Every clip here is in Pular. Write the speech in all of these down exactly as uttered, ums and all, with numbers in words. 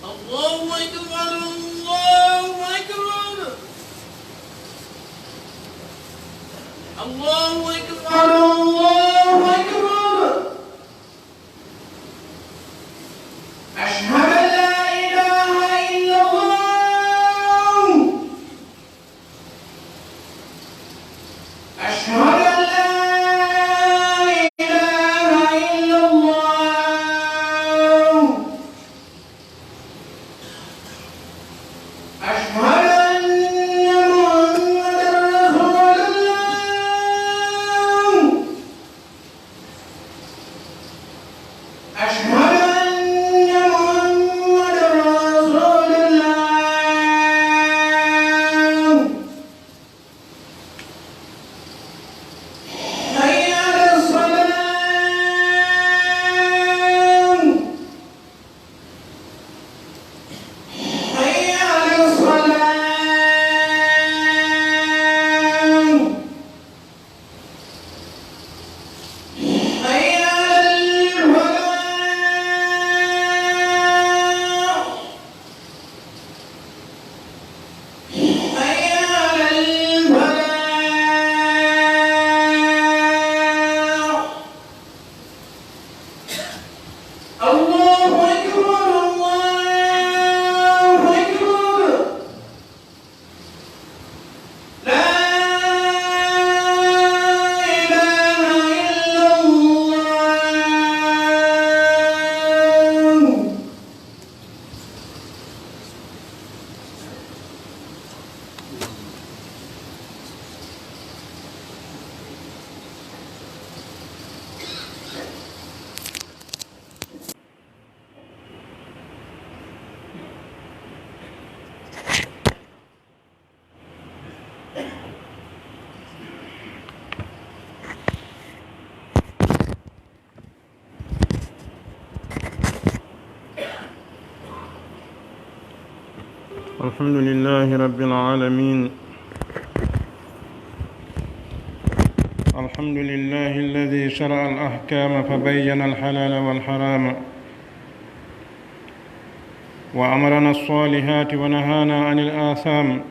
الله أكبر، الله أكبر. الله أكبر، الله أكبر. أشهد أن لا إله إلا الله. أشهد أن لا إله إلا الله. أشهد أن محمدا رسول الله. أشهد أن محمدا رسول الله. حي على الصلاة. حي على الصلاة. حي على الفلاح. حي على الفلاح. الله أكبر، الله أكبر. لا إله إلا الله. الحمد لله رب العالمين. الحمد لله الذي شرع الأحكام فبين الحلال والحرام، وأمرنا الصالحات ونهانا عن الآثام.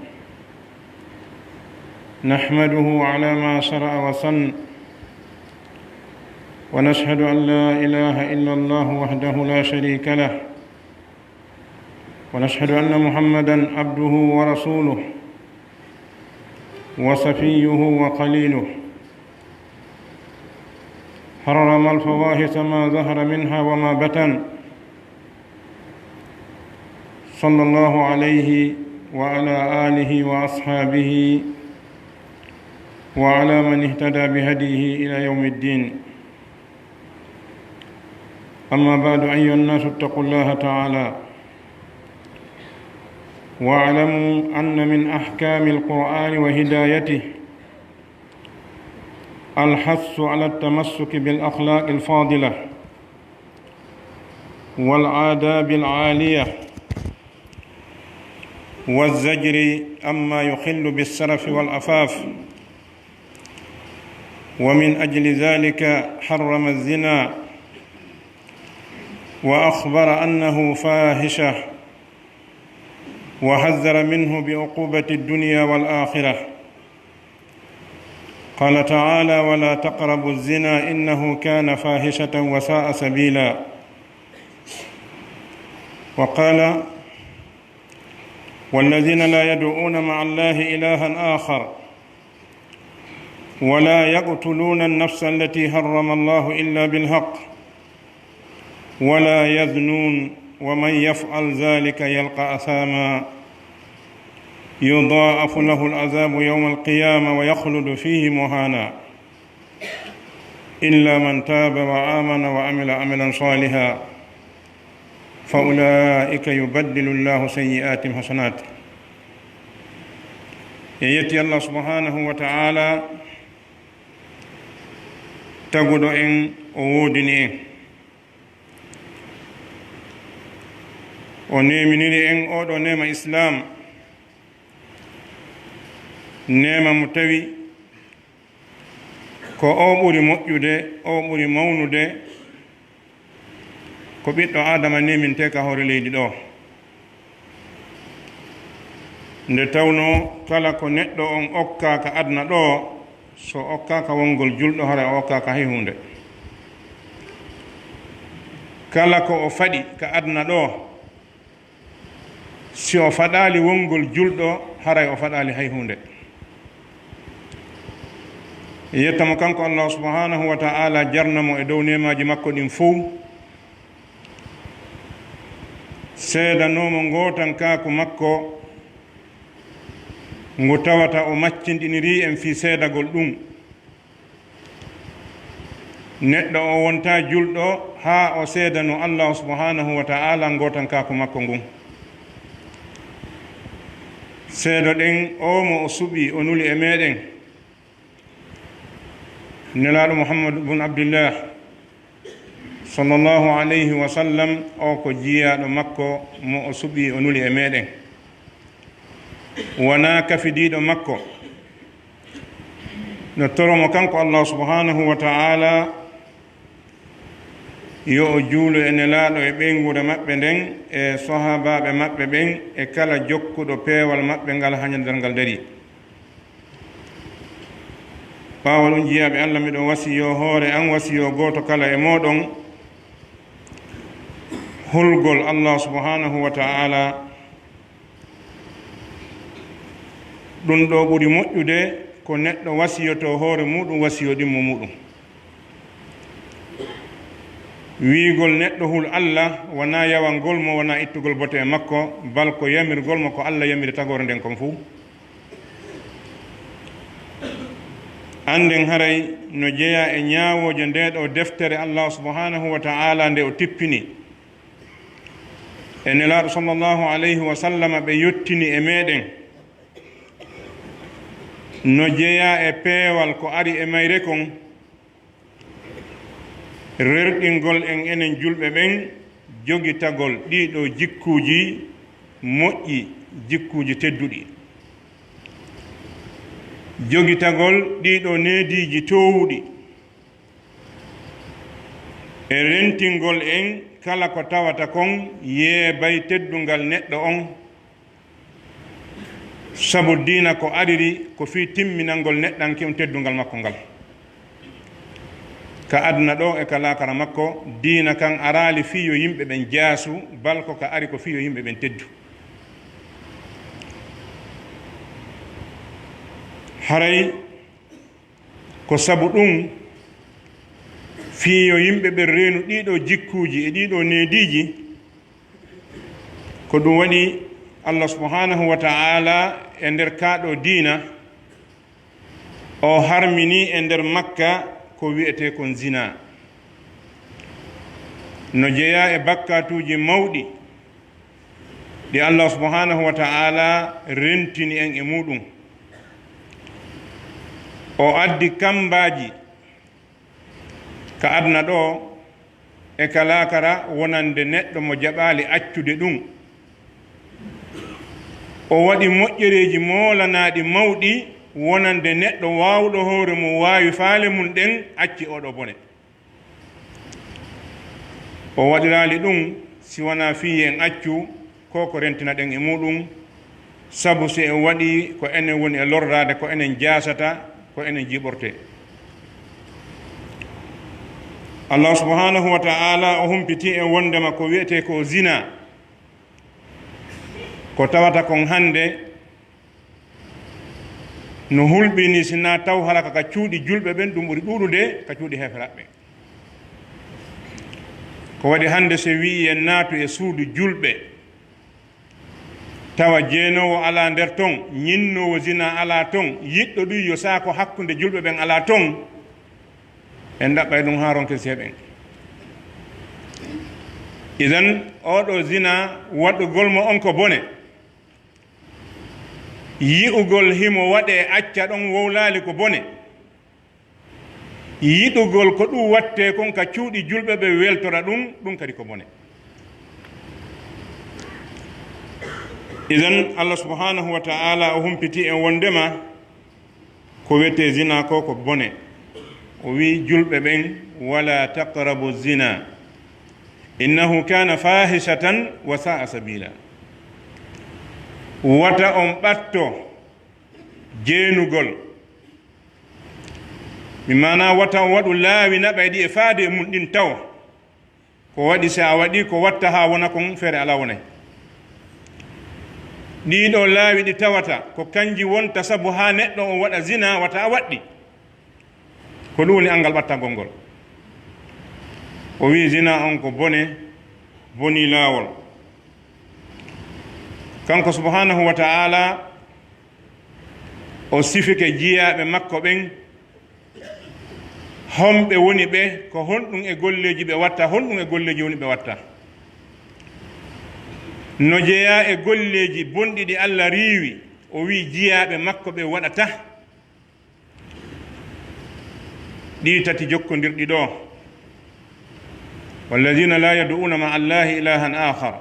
نحمده على ما شرع وسن، ونشهد أن لا إله إلا الله وحده لا شريك له، ونشهد أن محمدا عبده ورسوله وصفيه وخليله، حرم الفواحش ما ظهر منها وما بطن، صلى الله عليه وعلى آله وأصحابه وعلى من اهتدى بهديه إلى يوم الدين. أما بعد، أيها الناس، اتقوا الله تعالى واعلموا أن من أحكام القرآن وهدايته الحث على التمسك بالأخلاق الفاضلة والآداب العالية والزجر عما يخل بالشرف والعفاف، ومن أجل ذلك حرم الزنا وأخبر أنه فاحشة وحذر منه بعقوبة الدنيا والآخرة. قال تعالى: "ولا تقربوا الزنا إنه كان فاحشة وساء سبيلا." وقال: "والذين لا يدعون مع الله إلها آخر ولا يقتلون النفس التي حرم الله إلا بالحق ولا يزنون ومن يفعل ذلك يلق أثاما يضاعف له العذاب يوم القيامة ويخلد فيه مهانا إلا من تاب وآمن وعمل عملا صالحا فأولئك يبدل الله سيئاتهم حسنات." En yetti Allah subhanahu wa ta'ala, taguɗo en, o woodini en, o neeminiri en oo ɗoo neema Islaam, neema mo tawi ko o ɓuri moƴƴude, o ɓuri mawnude, ko ɓiɗɗo Aadama neemintee ka hoore leydi ɗoo. Nde tawnoo kala ko neɗɗo on okkaa ka aduna ɗoo, so okkaaka wongol julɗo, haray o okkaaka hay huunde. Kala ko o faɗi ka aduna ɗoo, si o faɗaali wongol julɗo, haray o faɗaali hay huunde. Yetta mo kanko Allah subhanahu wa ta'ala, jarna mo e dow neemaaji makko ɗin fow, seedanoo mo ngootankaaku makko ngu tawata o maccinɗinirii en fii seedagol ɗum. Neɗɗo o wontaa julɗo haa o seedanoo Allah subhanahu wa ta'ala ngootankaaku makko ngun. Seedoɗen oo mo o suɓii, o nuli e meɗen, Nelaaɗo Muhammadu bun Abdillah, sallallahu alayhi wa sallam, o ko jiyaaɗo makko mo o suɓii, o nuli e meɗen. Wanaa kafidiiɗo makko. No toro mo kanko Allah subhanahu wa ta'ala, yo o juulu e Nelaaɗo e ɓeynguure maɓɓe nden, e sahaabaaɓe maɓɓe ɓen, e kala jokkuɗo peewal maɓɓe ngal haa ɲande darngal darii. Ɓaawo ɗun, jiyaaɓe Allah, miɗo wasiyoo hoore an, wasiyoo gooto kala e mooɗon hulgol Allah subhanahu wa ta'ala. Ɗun ɗoo ɓuri moƴƴude ko neɗɗo wasiyotoo hoore muuɗum wasiyoo ɗimmo muuɗum. Wiigol neɗɗo hul Allah wanaa yawangol mo, wanaa ittugol bote e makko, bal ko yamirgol mo ko Allah yamiri tagoore nden kon fow. Annden haray no jeyaa e ɲaawooje ndee ɗoo deftere Allah subhanahu wa ta'ala nde o tippini e Nelaaɗo sallallahu alayhi wa sallam, ɓe yottini e meɗen, no jeyaa e peewal ko ari e mayre kon, rerɗingol en enen julɓe ɓen jogitagol ɗii ɗoo jikkuuji moƴƴi, jikkuuji tedduɗi, jogitagol ɗii ɗoo neediiji toowuɗi, e rentingol en kala ko tawata kon yeebay teddungal neɗɗo on, sabu diina ko ariri ko fii timminangol neɗɗanke on teddungal makko ngal. Ka aduna ɗoo e ka laakara makko, diina kan araali fii yo yimɓe ɓen jaasu, bal ko ka ari ko fii yo yimɓe ɓen teddu. Haray ko sabu ɗun, fii yo yimɓe ɓen reenu ɗii ɗoo jikkuuji e ɗii ɗoo neediiji, ko ɗun waɗi Allah subhanahu wa ta'ala e nder kaa ɗoo diina, o harmini e nder Makka ko wi'etee kon zinaa. No jeyaa e bakkaatuuji mawɗi ɗi Allah subhanahu wa ta'ala rentini en e muuɗum. O addi kammbaaji ka aduna ɗoo e ka laakara wonande neɗɗo mo jaɓaali accude ɗum. O waɗi moƴƴereeji moolanaaɗi mawɗi wonande neɗɗo waawɗo hoore mum waawi faale mum ɗen acci oo ɗoo bone. O waɗiraali ɗum si wanaa fii yo en accu ko ko rentina ɗen e muuɗum, sabu si en waɗii ko enen woni e lorraade ko enen jaasata, ko enen jiiɓortee. Allah subhanahu wa ta'ala o humpiti en wondema ko wi'etee ko zina, ko tawata kon hande no hulɓini, si na taw halaka ka cuuɗi julɓe ɓen, ɗum ɓuri ɗuuɗude ka cuuɗi heeferaaɓe ɓen. Ko waɗi hande si wi'i en naatu e suudu julɓe, tawa jeenoowo alaa nder ton, ñinnoowo zina alaa ton, yiɗɗo ɗum yo saako hakkunde julɓe ɓen alaa ton, en ɗaɓɓay ɗum haa ronken seeɓen. Idan, oo ɗoo zina waɗugol mo on ko bone. Yi'ugol himo waɗee acca ɗon wowlaali ko bone. Yiɗugol ko ɗum wattee kon ka cuuɗi julɓe ɓe weltora ɗum, ɗum kadi ko bone. Idan, Allah subhanahu wa ta'ala o humpiti en wondema ko wi'etee zina ko, ko bone. O wi'i julɓe ɓen, "Wala taqrabu zina, innahu kana fahishatan wa sa'a sabila." Wata on ɓatto jeenugol. Mi maanaa, wata on waɗu laawi naɓay ɗi e faade e mun ɗin taw. Ko waɗi si a waɗi ko watta haa wona kon, feere alaa wonay. Ɗii ɗoo laawi ɗi tawata ko kanji wonta sabu haa neɗɗo on waɗa zina, wata a waɗɗi. Ko ɗum woni anngal ɓattagol ngol. O wi'i zina on ko bone, bonii laawol. Kanko subhanahu wa ta'ala, o sifike jiyaaɓe makko ɓen, homɓe woni ɓe, ko honɗum e golleeji ɓe watta, honɗum e golleeji woni ɓe watta. No jeyaa e golleeji bonɗi ɗi Allah riiwi, o wi'i jiyaaɓe makko ɓe waɗata. Ɗii tati jokkondirɗi ɗoo. "Walladina la yad'una ma'a Allahi ilahan akhar."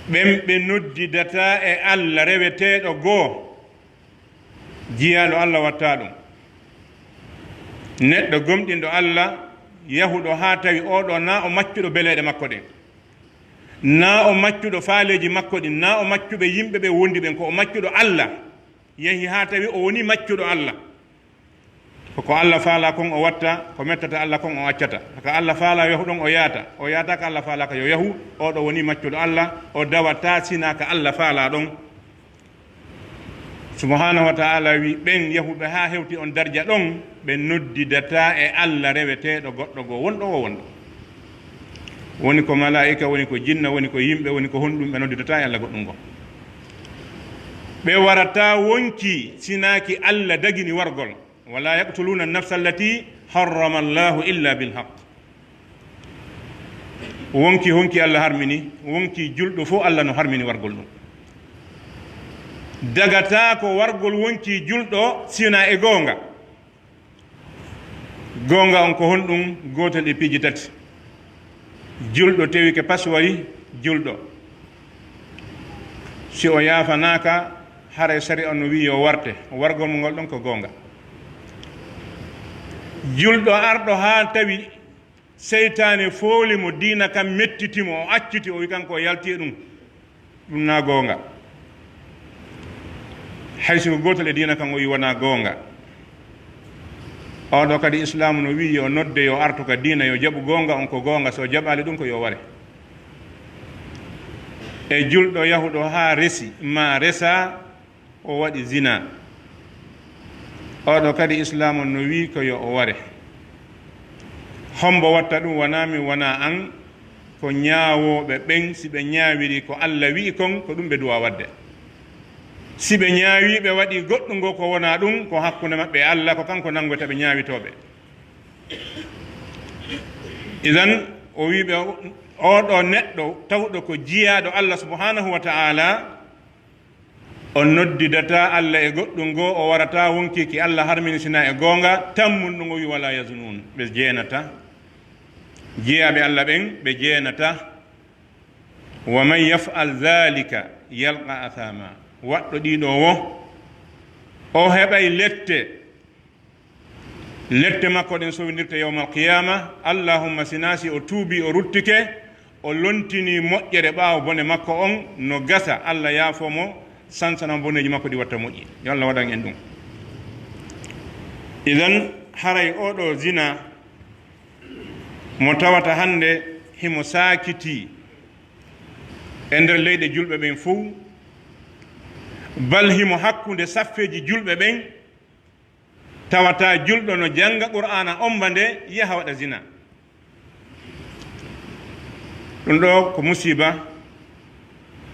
Ɓen ɓe noddidataa e Allah reweteeɗo goo, jiyaaɗo Allah wattaa ɗum. Neɗɗo gomɗinɗo Allah, yahuɗo haa tawi oo ɗoo naa o maccuɗo beleeɗe makko ɗen, naa o maccuɗo faaleeji makko ɗin, naa o maccuɓe yimɓe ɓe wondi ɓen, ko o maccuɗo Allah. Yehi haa tawi o woni maccuɗo Allah. Ko ko Allah faalaa kon o watta, ko mettata Allah kon o accata. Ko Allah faalaa yahu ɗon o yaata, o yaata ko Allah faalaaka yo yahu, oo ɗoo woni maccuɗo Allah, o dawataa sinaa ka Allah faalaa ɗon. Subhanahu wa ta'ala wi, ɓen yahuɓe haa hewti on darja ɗon, ɓe noddidataa e Allah reweteeɗo goɗɗo goo, wonɗo o wonɗo. Woni ko malaa'ika, woni ko jinna, woni ko yimɓe, woni ko honɗum, ɓe noddidataa e Allah goɗɗum goo. Ɓe warataa wonkii sinaa ki Allah dagini wargol. "Wala yaqtuluna an-nafsa allati harrama Allahu illa bil haqq." Wonkii honki Allah harmini, wonkii julɗo fof Allah no harmini wargol ɗum. Dagataa ko wargol wonkii julɗo sinaa e goonga. Goonga on ko honɗum? Gootel e piiji tati. Julɗo tewike paswari julɗo. Si o yaafanaaka, haray sari'a no wi'i yo warte. Wargol mo ngol ɗon ko goonga. Julɗo arɗo haa tawi seytaane fooli mo, diina kan mettiti mo, o acciti, o wi kanko o yalti e ɗum. Ɗum na goonga. Hay si ko gootel e diina kan o wi wonaa goonga. Oo ɗoo kadi Islaamu no wi'i yo nodde, yo artu ka diina, yo jaɓu goonga on ko goonga, so jaɓaali ɗum ko yo ware. E julɗo yahuɗo haa resi, maa resaa, o waɗi zinaa. Oo ɗoo kadi Islaamu no wi'i ko yo o ware. Hombo watta ɗum? Wonaa min, wonaa an, ko ñaawooɓe ɓen, si ɓe ñaawiri ko Alla wi'i kon, ko ɗum ɓe duwaa waɗde. Si ɓe ñaawii, ɓe waɗii goɗɗum goo ko wonaa ɗum, ko hakkunde maɓɓe e Alla, ko kanko nanngoyta ɓe ñaawitooɓe. Idan, o wi'i ɓe, oo ɗoo neɗɗo tawɗo ko jiyaaɗo Alla subhaanahu wa ta'aalaa, o noddidataa Alla e goɗɗum goo, o warataa wonkii ki Alla harmini sinaa e goonga, tammunɗum o wi'i, "Walaa yaznuun." Ɓe jeenataa. Jiyaaɓe Alla ɓen, ɓe jeenataa. "Wa man yaf'al dhaalika yalqa athaamaa." Waɗɗo ɗii ɗoo wo, o heɓay lette. Lette makko ɗen sowindirte yawmal qiyaama. Allahumma, sinaa si o tuubii, o ruttike, o lontinii moƴƴere ɓaawo bone makko on, no gasa Alla yaafoo mo, sansana boneeji makko ɗi watta moƴƴi. Yo Alla waɗan en ɗum. Idan, haray oo ɗoo zina mo tawata hannde himo saakitii e nder leyɗe julɓe ɓen fow, bal himo hakkunde saffeeji julɓe ɓen, tawata julɗo no jannga Qur'aana omba nde yaha waɗa zina. Ɗun ɗoo ko musiiba,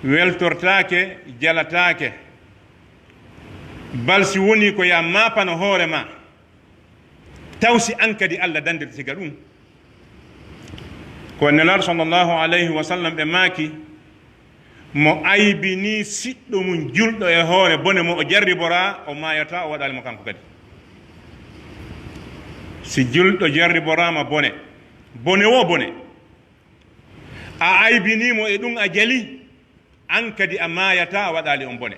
weltortaake, jalataake. Bal si wonii ko yaa maapano hoore maa, taw si an kadi Alla dandirta siga ɗun. Ko Nelaaɗo sallallahu alayhi wa sallam ɓe maaki, mo aybinii siɗɗo mun julɗo e hoore bone mo o jarriboraa, o maayataa, o waɗaali mo kanko kadi. Si julɗo jarriboraama bone, bone woo bone, a aybinii mo e ɗun, a jali, an kadi a maayataa, a waɗaali on bone.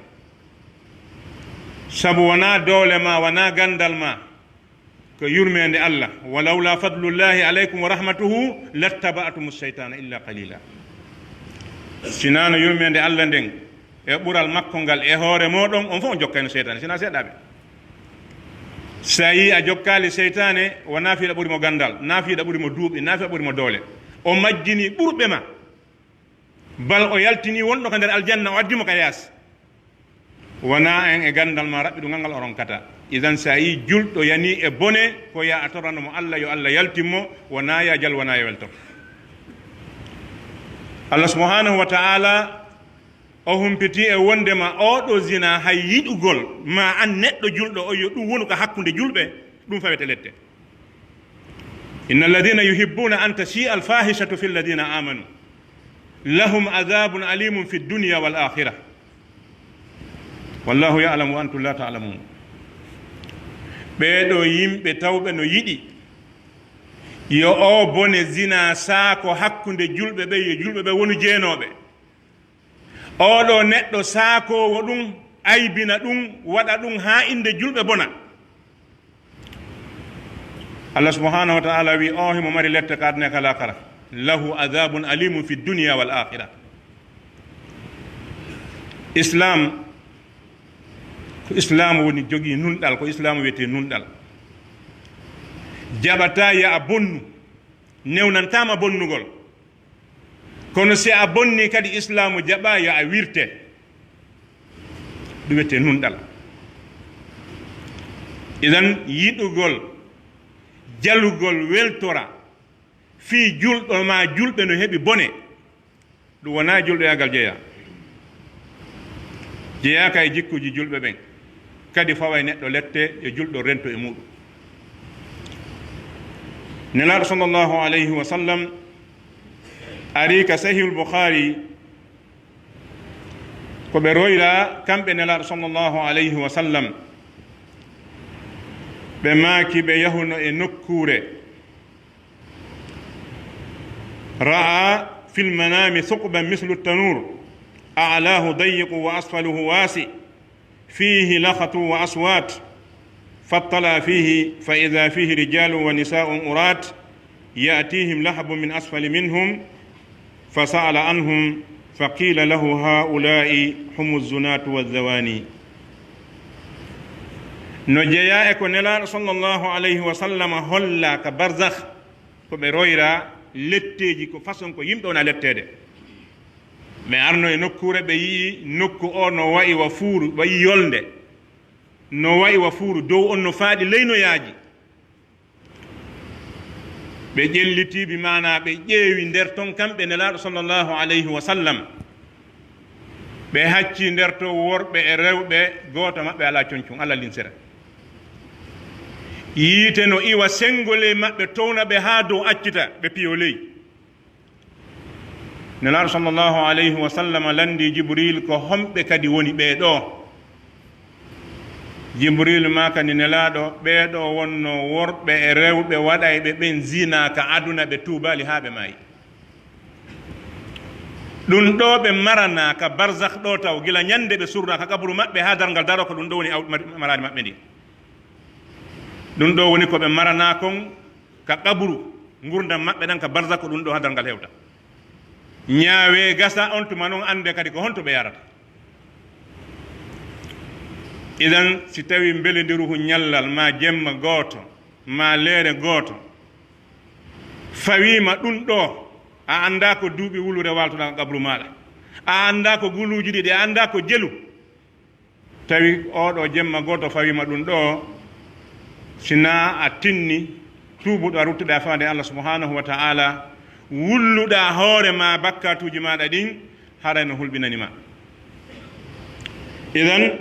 Sabu wanaa doole maa, wanaa ganndal maa, ko yurmeende Alla. "Walawlaa fadlullaahi alaykum wa rahmatuhu lattaba'tumu shaytaana illa qaliila." Sinaa no yurmeende Alla nden e ɓural makko ngal e hoore mooɗon, on fof on jokkayno seytaane, sinaa seeɗaaɓe. Si a yii a jokkaali seytaane, wanaa fii hiɗa ɓuri mo ganndal, naa fii hiɗa ɓuri mo duuɓi, naa fii a ɓuri mo doole. O majjinii ɓurɓe ma. Bal o yaltinii wonɗo ka nder aljanna, o addi mo ka yaasi. Wanaa en e ganndal maa raɓɓiɗungal ngal o ronkata. Idan, si a yii julɗo yanii e bone, ko yaa a torano mo Alla, yo Alla yaltin mo, wanaa yaa jal, wanaa yaa weltor. Alla subhanahu wa ta'ala o humpitii e wonndema oo ɗoo zina, hay yiɗugol ma an neɗɗo julɗo on, yo ɗun wonu ka hakkunde julɓe, ɗun fawete lette. "Inna alladhina yuhibbuna an tashi'a al-fahishatu fi alladhina amanu lahum adhabun alimun fi dunya wal akhirah. Wallahu ya'lamu wa antum la ta'lamun." Ɓee ɗoo yimɓe tawɓe no yiɗi yo oo bone zina saako hakkunde julɓe ɓen, yo julɓe ɓen wonu jeenooɓe. Oo ɗoo neɗɗo saakoowo ɗun, aybina ɗun, waɗa ɗun haa innde julɓe bona. Allah subhanahu wa ta'ala wi'i, oo himo mari lette ka aduna e ka laakara. "Lahu adhabun alimun fi dunya wal akhirah." Islam, ko Islam woni jogii nunɗal, ko Islam wiyetee nunɗal. Jaɓataa yo a bonnu, newnantaama bonnugol. Kono si a bonnii kadi, Islaamu jaɓaa yo a wirte. Ɗum wiyetee nunɗal. Idan, yiɗugol, jalugol, weltora fii julɗo maa julɓe no heɓi bone, ɗum wonaa julɗoyaagal jeyaa. Jeyaaka e jikkuuji julɓe ɓen, kadi faway neɗɗo lette yo julɗo rento e muuɗum. Nelaaɗo sallallahu alayhi wa sallam arii ka Sahihul Bukhari, ko ɓe royraa kamɓe Nelaaɗo sallallahu alayhi wa sallam, ɓe maaki ɓe yahuno e nokkuure, ra'a fil manami thuqban mithlu tanur, a'lahu dayyiqu wa asfaluhu wasi, fihi lakhatu wa aswat, fattala fihi fa idha fihi rijalun wa nisa'un urat, ya'tihim lahabun min asfali minhum, fa sa'ala anhum, fa qila lahu, ha'ula'i humu zunatu wa zawani. No jeyaa e ko Nelaaɗo sallallahu alayhi wa sallam holla ka barzakh, ko ɓe royra letteeji, ko façon ko yimɓe wona letteede. Ɓe arno e nokkuure, ɓe yi'i nokku o no wa'i wa fuuru, wa'i yolnde, no wa'i wa fuuru, dow on no faaɗi ley no yaaji. Ɓe ƴellitii, bi maanaa ɓe ƴeewi nder ton, kamɓe Nelaaɗo sallallahu alayhi wa sallam. Ɓe haccii nder ton worɓe e rewɓe, gooto maɓɓe alaa concun, alaa linsere. Yiite no iwa, senngo ley maɓɓe, towna ɓe haa dow, accita ɓe, piyoo ley. Nelaaɗo sallallahu alayhi wa sallam lanndii Jibriil, ko homɓe kadi woni ɓee ɗoo? Jibriil maakani Nelaaɗo, ɓee ɗoo wonnoo worɓe e rewɓe waɗayɓe ɓen zinaa ka aduna, ɓe tuubaali haa ɓe maayi. Ɗun ɗoo ɓe maranaa ka barzakh ɗoo taw, gila ɲannde ɓe surnaa ka qaburu maɓɓe haa darngal daroo, ko ɗun ɗoo woni aw-, mari-, maraari maɓɓe ndin. Ɗun ɗoo woni ko ɓe maranaa kon ka qaburu, ngurndan maɓɓe ɗan ka barzakh, ko ɗun ɗoo haa darngal hewta. Ɲaawee gasa, on tuma non anndee kadi ko honto ɓe yarata. Idan, si tawii mbelendiruhu ñallal maa jemma gooto maa leere gooto fawiima ɗun ɗoo, a anndaa ko duuɓi wulure waaltuɗaa ka qabru maaɗa, a anndaa ko guluuji ɗiɗi, a anndaa ko jelu, tawi oo ɗoo jemma gooto fawiima ɗun ɗoo, si naa a tinni tuubuɗo a ruttuɗaa faade Allah subhanahu wa ta'ala, wulluɗaa hoore maa bakkaatuuji maaɗa ɗin, haray no hulɓinani ma. Idan,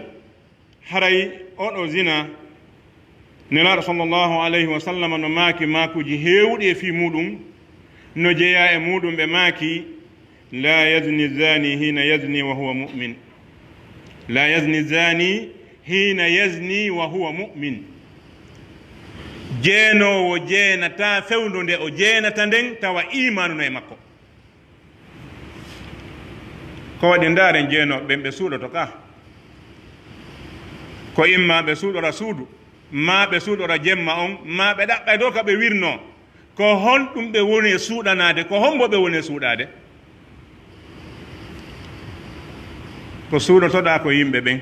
haray oo ɗoo zina, Nelaaɗo sallallahu alayhi wa sallam no maaki maakuuji heewuɗi e fii muuɗum, no jeyaa e muuɗum, ɓe maaki, "La yazni zani hina yazni wa huwa mu'min. La yazni zani hina yazni wa huwa mu'min." Jeenoowo jeenataa fewndo nde o jeenata nden tawa iimaanu no e makko. Ko waɗi ndaaren jeenooɓe ɓen ɓe suuɗoto ka? Ko imma ɓe suuɗora suudu, maa ɓe suuɗora jemma on, maa ɓe ɗaɓɓay dow ka ɓe wirnoo. Ko honɗum ɓe woni e suuɗanaade? Ko hombo ɓe woni e suuɗaade? Ko suuɗotoɗaa ko yimɓe ɓen.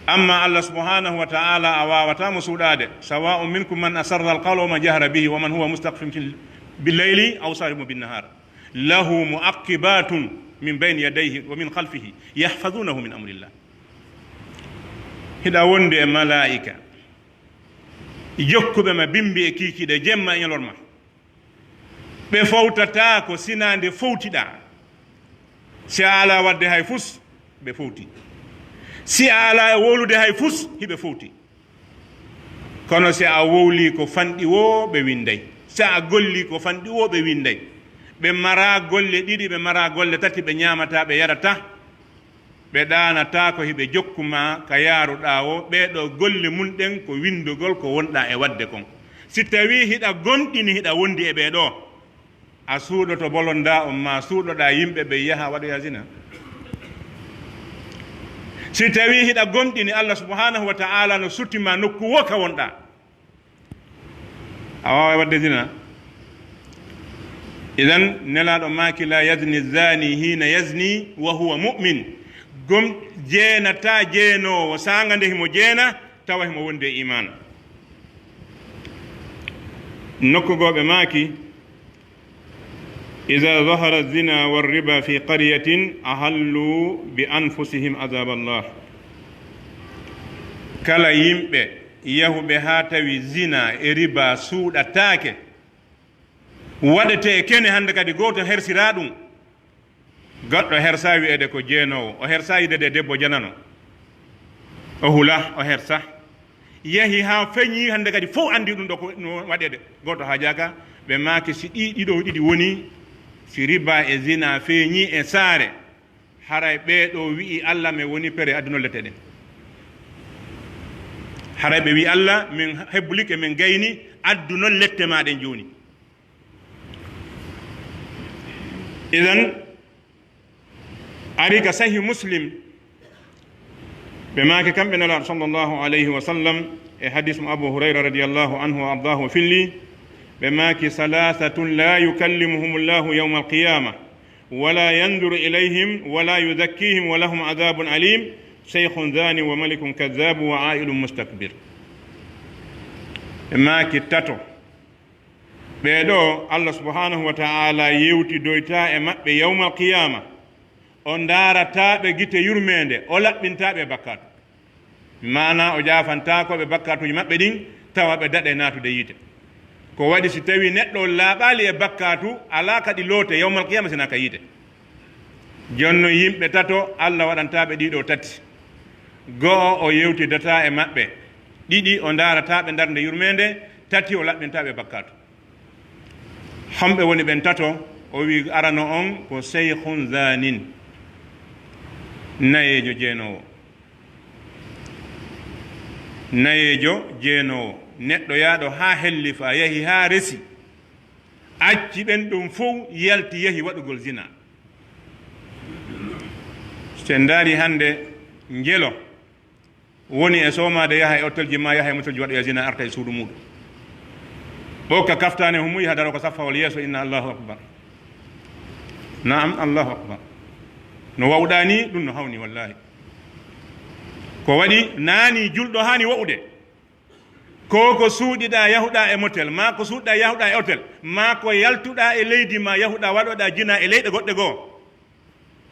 Amma Allah subhanahu wa ta'ala, a waawataa mo suuɗaade. "Sawa'un minkum man asarra al-qawla wa man jahara bihi wa man huwa mustaqfin fil, bil layli aw saribun bin nahar. Lahu mu'aqibatun min bayni yadayhi wa min khalfihi yahfazunahu min amrillah." Hiɗa wondi e malaa'ika jokkuɓe ma bimbi e kiikiiɗe, jemma e ñalorma. Ɓe fowtataako sinaa nde fowtiɗaa. Si a alaa waɗde hay fus, ɓe fowti. Si a alaa e wowlude hay fus, hiɓe fowti. Kono si a wowlii ko fanɗi woo, ɓe winnday. Si a gollii ko fanɗi woo, ɓe winnday. Ɓe maraa golle ɗiɗi, ɓe maraa golle tati, ɓe ñaamataa, ɓe yarataa. Ɓe ɗaanataako hiɓe jokku maa ka yaaruɗaa woo, ɓee ɗoo golle mun ɗen ko winndogol ko wonɗaa e waɗde kon. Si tawii hiɗa gomɗini hiɗa wondi e ɓee ɗoo, a suuɗoto bolondaa on, maa suuɗoɗaa yimɓe ɓen yaha waɗoya zina. Si tawii hiɗa gomɗini Allah subhanahu wa ta'ala no suti maa nokku woo ka wonɗaa, a waaway waɗde zina. Idan, Nelaaɗo maaki, "La yazni zani hina yazni wa huwa mu'min." Gom jeenataa jeenoowo saanga nde himo jeena, tawa himo wondi e iimaan. Nokku goo ɓe maaki, "Iza zahara zina war riba fi qaryatin ahallu bi anfusihim azab Allah." Kala yimɓe yahuɓe haa tawi zina e riba suuɗataake, waɗetee e kene hannde kadi gooto hersiraa ɗum. Goɗɗo hersaa wi'eede ko jeenoowo, o hersaa yi'eede debbo janano. O hula, o hersa. Yahi haa feñi hannde kadi fow anndi ɗum ɗo ko no waɗeede. Gooto haajaaka, ɓe maaki si ɗii ɗiɗo ɗiɗi woni, si riba e zina feeñi e saare, haray ɓee ɗoo wi'i Alla men woni pere adduno lette ɗen. Haray ɓe wi'i Alla men hebbulike, men gayni adduno lette maa ɗen jooni. Idan, ari ka Sahih Muslim, ɓe maaki kamɓe Nelaaɗo sallallahu alayhi wa sallam e hadis mo Abu Hurayra radiyallahu anhu wa ardaahu o filli, ɓe maaki, "Salaasatun la yukallimuhumullahu yawmal qiyama, wala yanzuru ilayhim, wala yuzakkihim, wa lahum adabun alim, shaykhun zani wa malikun kadhabu wa ailun mustakbir." Ɓe maaki tato, ɓee ɗoo, Allah subhanahu wa ta'ala yewtidoytaa e maɓɓe yawmal qiyaama, o ndaarataa ɓe gite yurmeende, o laɓɓintaa ɓe e bakkaatu. Maanaa, o jaafantaako ɓe bakkaatuuji maɓɓe ɗin, tawa ɓe daɗay naatude yiite. Ko waɗi si tawii neɗɗo on laaɓaali e bakkaatu, alaa ka ɗi lootee yawmal qiyaama sinaa ka yiite. Jooni non yimɓe tato, Allah waɗantaa ɓe ɗii ɗoo tati. Go'o, o yewtidataa e maɓɓe. Ɗiɗi, o ndaarataa ɓe darnde yurmeende. Tati, o laɓɓintaa ɓe bakkaatu. Homɓe woni ɓen tato? O wi'i, arano on ko shaykhun zanin, nayeejo jeenoowo. Nayeejo jeenoowo, neɗɗo yaaɗo haa hellifaa, yahi haa resi, acci ɓen ɗon fow, yalti, yahi waɗugol zina. Si en ndaari hannde, njelo woni e soomaade, yaha e otelji maa, yaha e motelji, waɗoya zina, arta e suudu muuɗum. Ɓokka kaftaane, hummuyi haa daroo ka saffawol yeeso, inna Allahu akbar. Naam, Allahu akbar. No wawɗaa nii, ɗum no hawni, wallaahi. Ko waɗi naani julɗo haani wa'ude? Ko ko suuɗiɗaa yahuɗaa e motel, maa ko suuɗiɗaa yahuɗaa e otel, maa ko yaltuɗaa e leydi maa yahuɗaa waɗoɗaa jinaa e leyɗe goɗɗe goo.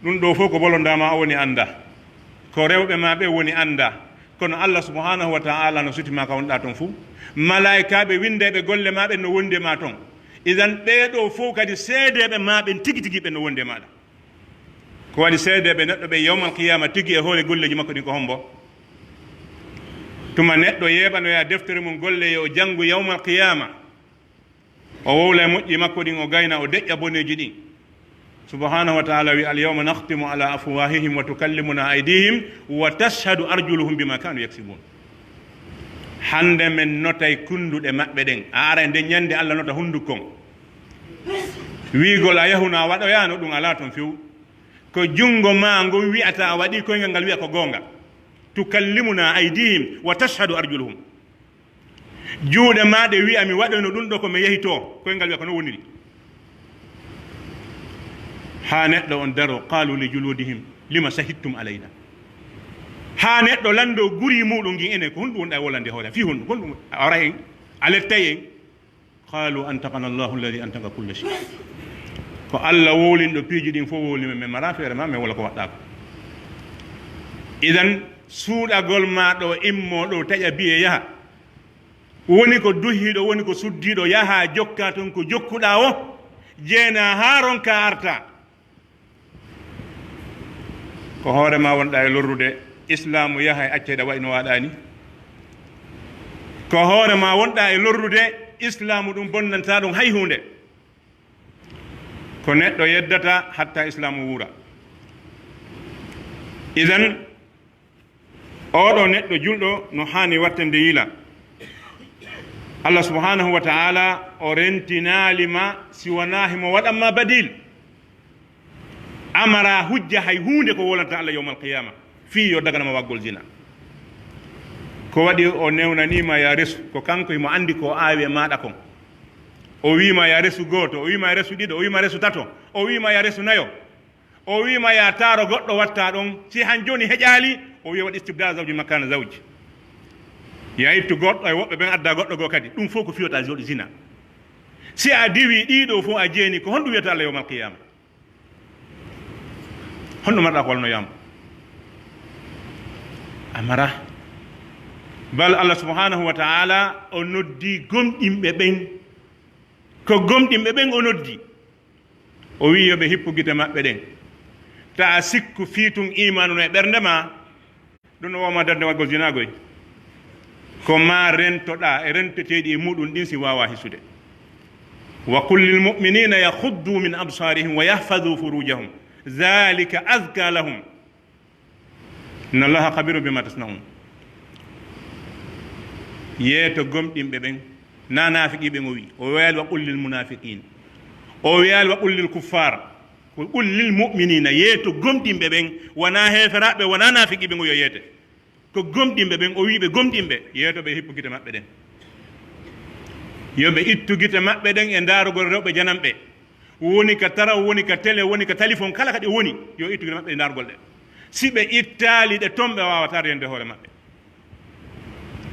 Ɗun ɗoo fow ko bolondaa maa o woni anndaa. Ko rewɓe maa ɓen woni anndaa. Kono Allah subhanahu wa ta'ala no suti maa ka wonɗaa ton fow. Malaa'ikaaɓe winndayɓe golle maa ɓen no wondi e maa ton. Idan ɓee ɗoo fow kadi seedeeɓe maa ɓen tigi tigi ɓen no wondi e maaɗa. Ko waɗi seedeeɓe neɗɗo ɓen yawmal qiyaama tigi e hoore golleeji makko ɗin ko hombo? Tuma neɗɗo yeeɓanoyaa deftere mun golle yo o janngu yawmal qiyaama, o wowla e moƴƴi makko ɗin, o gayna, o deƴƴa boneeji ɗin. Subhanahu wa ta'ala wi, "Al yawma nakhtimu ala afwahihim wa tukallimuna aydihim wa tashhadu arjuluhum bima kanu yaksibun." Hande men notay kunduɗe maɓɓe ɗen. A aray nden ñande Allah nota hundukon. Wiigol a yahuna a waɗoyaano ɗun alaa ton few. Ko junngo maa ngon wi'ata a waɗi, koyngal ngal wi'a ko goonga. Tukallimuna aydihim wa tashhadu arjuluhum. Juuɗe maa ɗe wi'a mi waɗoyno ɗun ɗoo ko mi yahi too, koyngal wi'a ko non woniri. Haa neɗɗo on daro, qaalu li juluudihim lima shahidtum alayna. Haa neɗɗo lanndoo guri muuɗum ngin enen, ko honɗum wonɗaa e wolande hoore, fii honɗum, honɗum a waray en, a lettay en? Qaalu antaqana Allahu alladi antaqa kulla shay. Ko Allah wowlinɗo piiji ɗin fow wowli men, men maraa feere maa, men wala ko waɗɗaa ko. Idan, suuɗagol maa ɗoo, immoo ɗoo, taƴa biyee yaha. Woni ko duhiiɗo, woni ko suddiiɗo, yahaa jokkaa ton ko jokkuɗaa woo, jeenaa haa ronkaa artaa. Ko hoore maa wonɗaa e lorrude, Islaamu yaha e acca hiɗa wa'i no waaɗaa nii. Ko hoore maa wonɗaa e lorrude, Islaamu ɗun bonnantaa ɗun hay huunde. Ko neɗɗo yeddata hatta Islaamu wuura. Idan, oo ɗoo neɗɗo julɗo no haani wattande yila. Allah subhanahu wa ta'ala o rentinaali ma si wanaa himo waɗan ma badil. A maraa hujja hay huunde ko wolanta Allah yawmal qiyaama fii yo daganama waggol zina. Ko waɗi o newnanii ma ya resu, ko kanko himo anndi ko o aawi e maaɗa kon. O wii ma ya resu gooto, o wii ma ya resu ɗiɗo, o wii ma resu tato, o wii ma ya resu nayo. O wii ma ya taaro goɗɗo wattaa ɗon, si han jooni heƴaali, o wii waɗi istibdaal zawji makaana zawji. Ya ittu goɗɗo e woɓɓe ɓen adda goɗɗo goo kadi. Ɗun fow ko fii wota jooɗi zina. Si a diwii ɗii ɗoo fow a jeeni, ko honɗun wiyata Allah yawmal qiyaama? Honɗun marɗaa ko walanoyaa mo? A maraa. Bal Allah subhanahu wa ta'ala o noddii gomɗinɓe ɓen. Ko gomɗinɓe ɓen o noddi. O wi'i yo ɓe hippu gite maɓɓe ɗen. Taa sikku fii tun iimaanu no e ɓernde maa. Ɗun no woma darnde waggol zinaa goy. Ko maa rentoɗaa e renteteeɗi e muuɗun ɗin si waawaa hisude. Wa qul lil mu'minina yaghuddu min absarihim wa yahfazu furujahum. Dhalika azka lahum. Inna Allaha khabirun bima tasna'un. Yeeto gomɗinɓe ɓen, naa naafiqi ɓen o wi'i. O wi'aali wa qul lil munafiqin. O wi'aali wa qul lil kuffar. Ko qul lil mu'minina, yeeto gomɗinɓe ɓen, wanaa heeferaaɓe, wanaa naafiqi ɓen o wi'i yo yeete. Ko gomɗinɓe ɓen, o wi'i ɓe gomɗinɓe, yeeto ɓe hippu gite maɓɓe ɗen. Yo ɓe ittu gite maɓɓe ɗen e ndaarugol rewɓe jananɓe. Woni ka taraw, woni ka tele, woni ka talifon, kala ka ɗe woni, yo ittu gite maɓɓe ɗe ndaarugol ɗe. Si ɓe ittaali ɗe ton, ɓe waawataa reenude hoore maɓɓe.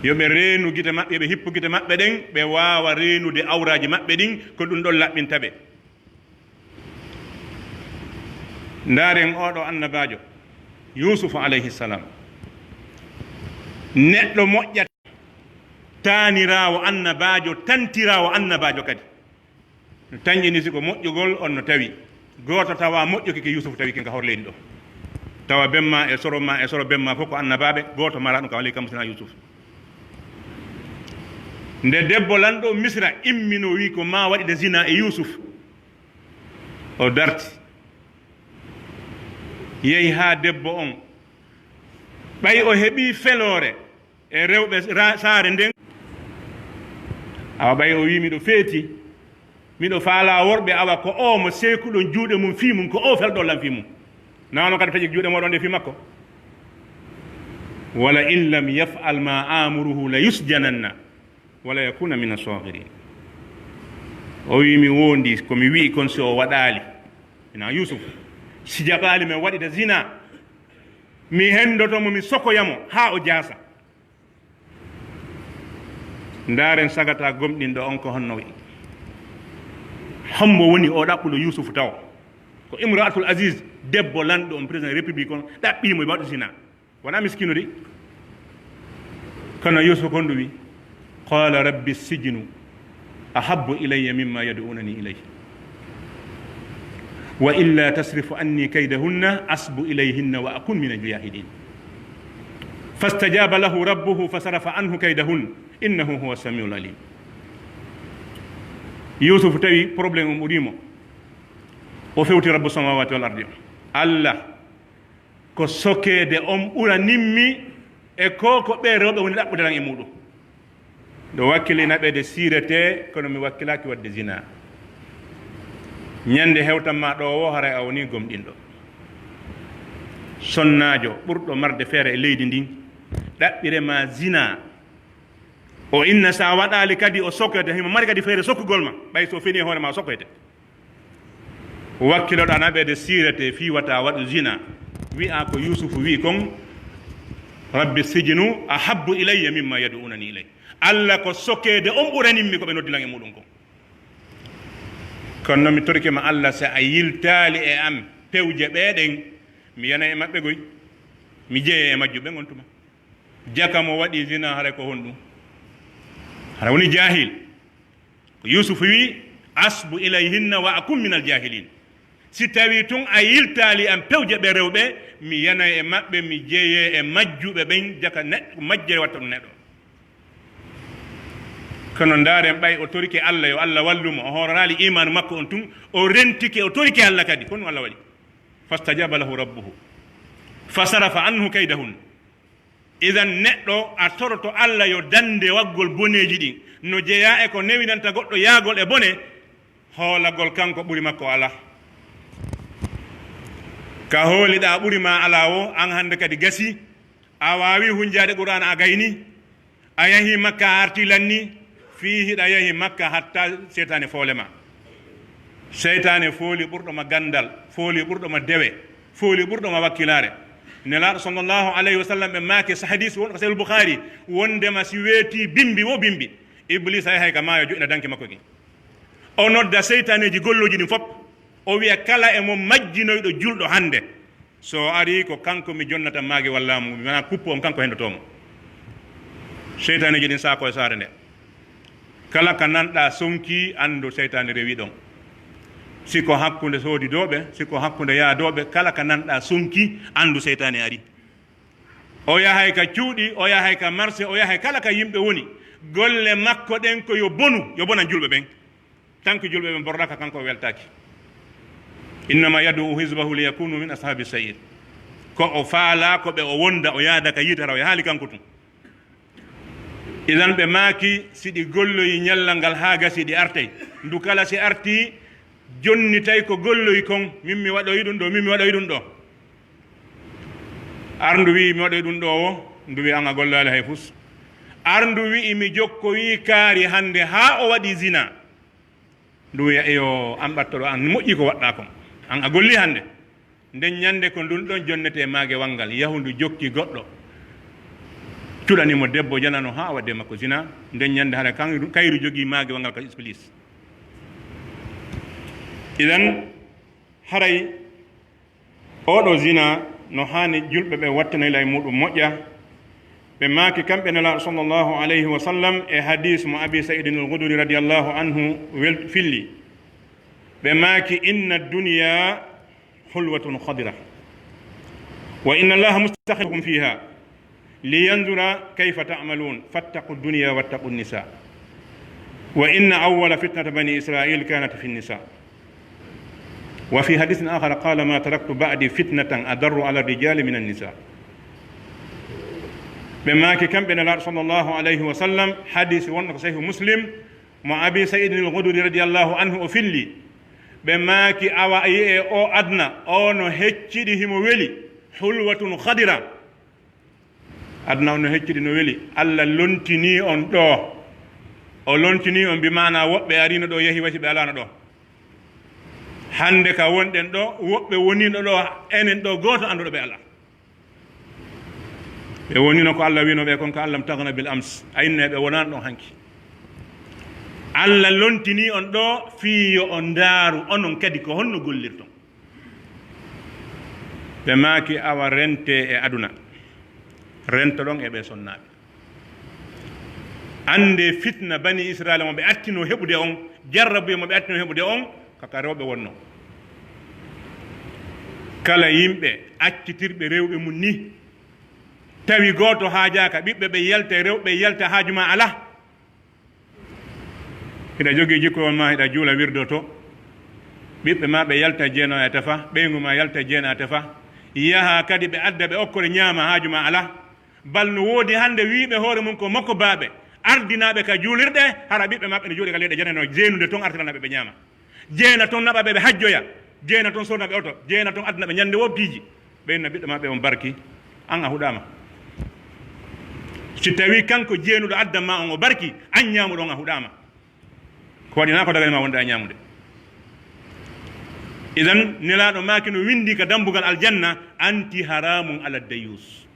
Yo ɓe reenu gite maɓɓe, yo ɓe hippu gite maɓɓe ɗen, ɓe waawa reenude awraaji maɓɓe ɗin, ko ɗun ɗon laɓɓinta ɓe. Ndaaren oo ɗoo annabaajo, Yuusufu alayhi salam. Neɗɗo moƴƴata, taaniraawo annabaajo, tantiraawo annabaajo kadi. No tanƴini si ko moƴƴugol on no tawi. Gooto tawa moƴƴuki ki Yuusufu tawi kin ka hoore leydi ɗoo. Tawa ben maa e soro maa e soro ben maa fof ko annabaaɓe, gooto maraa ɗun ka wali kammu sinaa Yuusufu. Nde debbo lanɗo Misra immi no wi'i ko maa waɗida zinaa e Yuusufu. O darti. Yehi haa debbo on. Ɓay o heɓii feloore e rewɓe ra-, saare nden. Awa ɓay o wi'i, "Miɗo feeti, miɗo faalaa worɓe, awa ko oo mo seekuɗon juuɗe mun fii mun, ko oo felɗon lan fii mun. Naa non kadi feƴƴi juuɗe mooɗon ɗe fii makko. Wala in lam yaf'al ma amuruhu la yusjananna." Wala yakuna mina sagirin. O wi'i, "Mi woondii ko mi wi'i kon, si o waɗaali, ina Yuusuf, si jaɓaali men waɗida zina, Mi hendoto mo, mi sokoya mo haa o jaasa. Ndaaren sagata gomɗinɗo on ko honno wi'i. Hombo woni o ɗaɓɓuɗo Yuusufu tawo? Ko Imra'atul Aziz, debbo lanɗo on, président république on, ɗaɓɓii mo e waɗu zina. Wona miskinu de. Kono Yuusufu kon ɗumi. Qala rabbi sijnu ahabbu ilayya mimma yad'unani ilayhi. Wa illa tasrif anni kaydahunna asbu ilayhinna wa akun min al-jahilin. Fastajaba lahu rabbuhu fasarafa anhu kaydahun, innahu huwa samiul alim. Yuusufu tawi problème on ɓuri mo. O fewti Rabbu samawati wal ardi. Allah, ko sokeede on ɓuranimmi e ko, ko ɓee rewɓe woni ɗaɓɓude lan e muɗum. Ɗo wakkili naɓeede siirete, kono mi wakkilaaki waɗde zina. Ñande hewtan ma ɗo wo, haray a woni gomɗinɗo. Sonnaajo ɓurɗo marde feere e leydi ndin, ɗaɓɓire ma zina. O inna sa waɗaali kadi o sokoyte, himo mari kadi feere sokkugol ma, ɓay so fini e hoore ma o sokoyte. Wakkiloɗaa naɓeede siirete fii wata waɗu zina. Wi'a ko Yuusufu wi'i kon, rabbi sijnu ahabbu ilayya mimma yad'unani ilay. Alla ko sokeede on ɓuranimmi ko ɓe noddi lan e muɗum kon. Kono non mi torike ma Alla, si a yiltaali e am pewje ɓee ɗen, mi yanay e maɓɓe goy, mi jeyee e majjuɓe ɓen on tuma. Jaka mo waɗi zina, haray ko honɗum? Hara woni jaahil. Ko Yuusufu wi'i, asbu ilayhinna wa akun minal jaahiliin. Si tawii tun a yiltaali am pewje ɓe rewɓe, mi yanay e maɓɓe, mi jeyee e majjuɓe ɓen, jaka neɗɗo, majjere watta ɗum neɗɗo. Kono ndaaren ɓay o torike Alla, yo Alla wallu mo, o hooraali iimaanu makko on tun, o rentike, o torike Alla kadi. Ko honɗum Alla waɗi? Fastajaba lahu rabbuhu. Fasarafa anhu kaydahun. Idan neɗɗo a toroto Alla yo dande waggol boneeji ɗin, no jeyaa e ko newinanta goɗɗo yaagol e bone, hoolagol kanko ɓuri makko alaa. Ka hooliɗaa ɓuri ma alaa wo, an hande kadi gasi, a waawi hunjaade Qur'aana a gayni, a yahi Makka a arti lanni, fii hiɗa yahi Makka hatta seytaane foole ma. Seytaane fooli ɓurɗo ma gandal, fooli ɓurɗo ma dewe, fooli ɓurɗo ma wakkilaare. Nelaaɗo sallallahu alayhi wa sallam ɓe maaki sa hadis won ko Sahih Bukhari, wondema si weetii bimbi wo bimbi, Ibliisa yahay ka maayo joɗɗina danki makko kin. O nodda seytaaneeji gollooji ɗin fop, o wi'a kala e mon majjinoyɗo julɗo hande, so o arii ko kanko mi jonnata maage walla mo, mi wanaa kuppo on kanko hendotoo mo. Seytaaneeji ɗin saako e saare nde. Kala ka nanɗaa sonki, anndu seytaane rewi ɗon. Si ko hakkunde soodidooɓe, si ko hakkunde yaadooɓe, kala ka nanɗaa sonki, anndu seytaane ari. O yahay ka cuuɗi, o yahay ka marse, o yahay kala ka yimɓe woni. Golle makko ɗen ko yo bonu, yo bonan julɓe ɓen. Tanki julɓe ɓen borɗaka, kanko o weltaaki. Innama yad'u hizbahu liyakunu min ashabi sa'ir. Ko o faalaa ko ɓe o wonda, o yaada ka yiite, hara o yahaali kanko tun. Idan ɓe maaki, si ɗi golloyi ñallal ngal haa gasi ɗi artay. Ndu kala si artii, jonnitay ko golloyi kon, min mi waɗoyi ɗum ɗo, min mi waɗoyi ɗum ɗo. Ar ndu wi'i mi waɗoyi ɗum ɗo wo, ndu wi'i an a gollaali hay fus. Ar ndu wi'i mi jokkoyi kaari hande haa o waɗi zina. Ndu wi'a, "Eyo, an ɓattoɗo, an moƴƴi ko waɗɗaa kon. An a golli hande." Nden ñande ko ndun ɗon jonnete maagewal ngal, yahu ndu jokki goɗɗo. Cuɗani mo debbo janano haa o wadde makko zina. Nden ñande hara kan-, kayru jogii maagewal ngal ka Iblis. Idan, haray oo ɗoo zina no haani julɓe ɓe wattanoyla e muɗum moƴƴa. Ɓe maaki kamɓe Nelaaɗo sallallahu alayhi wa sallam e hadiis mo Abi Sa'idin al-Khudri radiyallahu anhu wel-, filli. Ɓe maaki, "Inna dunya hulwatun khadira. Wa inna Allaha mustakhlifukum fiha. Liyanzura kayfa ta'malun. Fattaqu dunya wattaqu nisa. Wa inna awwala fitnata bani Israil kanat fi nisa." Wa fi hadisin akhar qala, "Ma taraktu ba'di fitnatan adarru ala rijali min an-nisa." Ɓe maaki kamɓe Nelaaɗo sallallahu alayhi wa sallam, hadis wonɗo ko Sahih Muslim, mo Abi Sa'idin al-Khudri radiyallahu anhu o filli. Ɓe maaki, "Awa a yi'e o aduna, o no hecciɗi himo weli, hulwatun khadira." Aduna on no hecciɗi no weli. Alla lontinii on ɗoo. O lontinii on bi maana woɓɓe ariino ɗoo, yahi wasi ɓe alaano ɗoo. Hande ka wonɗen ɗoo, woɓɓe woniino ɗoo, enen ɗoo gooto annduɗo ɓe alaa. Ɓe wonino ko Alla wi'no ɓe kon, ka Alla tagna bil ams, a inna ɓe wonaano ɗon hanki. Alla lontini on ɗoo fii yo on ndaaru onon kadi ko honno gollirton. Ɓe maaki, awa rentee e aduna, rentoɗon e ɓee sonnaaɓe. Anndee fitna Banii Israa'iila mo ɓe attinoo heɓude on, jarrabuya mo ɓe attinoo heɓude on, ka ka rewɓe wonnoo. Kala yimɓe accitirɓe rewɓe mun nii, tawi gooto haajaaka, ɓiɓɓe ɓe yalta, rewɓe ɓe yalta, haaju maa alaa. Hiɗa jogii jikkowol maa, hiɗa juula, wirdoto. Ɓiɓɓe maa ɓe yalta, jeena e tefa, ɓeyngu maa yalta, jeena e tefa. Yaha kadi ɓe adda ɓe okkore ñaama, haaju maa alaa. Bal no woodi hannde wi'uɓe hoore mun ko mokobaaɓe, ardinaaɓe ka juulirɗe, hara ɓiɓɓe maɓɓe no jooɗii ka leyɗe janano, jeenude ton, artiranaaɓe ɓe ñaama. Jeena ton, naɓa ɓe, ɓe hajjoya. Jeena ton, sodna ɓe oto. Jeena ton, addana ɓe ñande woo piiji. Ɓe inna ɓiɗɗo maɓɓe on barki, an a huɗaama. Si tawii kanko jeenuɗo addan maa on o barki, an ñaamuɗo on a huɗaama. Ko waɗi naa ko dagani maa wonde a ñaamude. Idan, Nelaaɗo maaki no winndii ka dambugal aljanna, anti haramun ala dayus.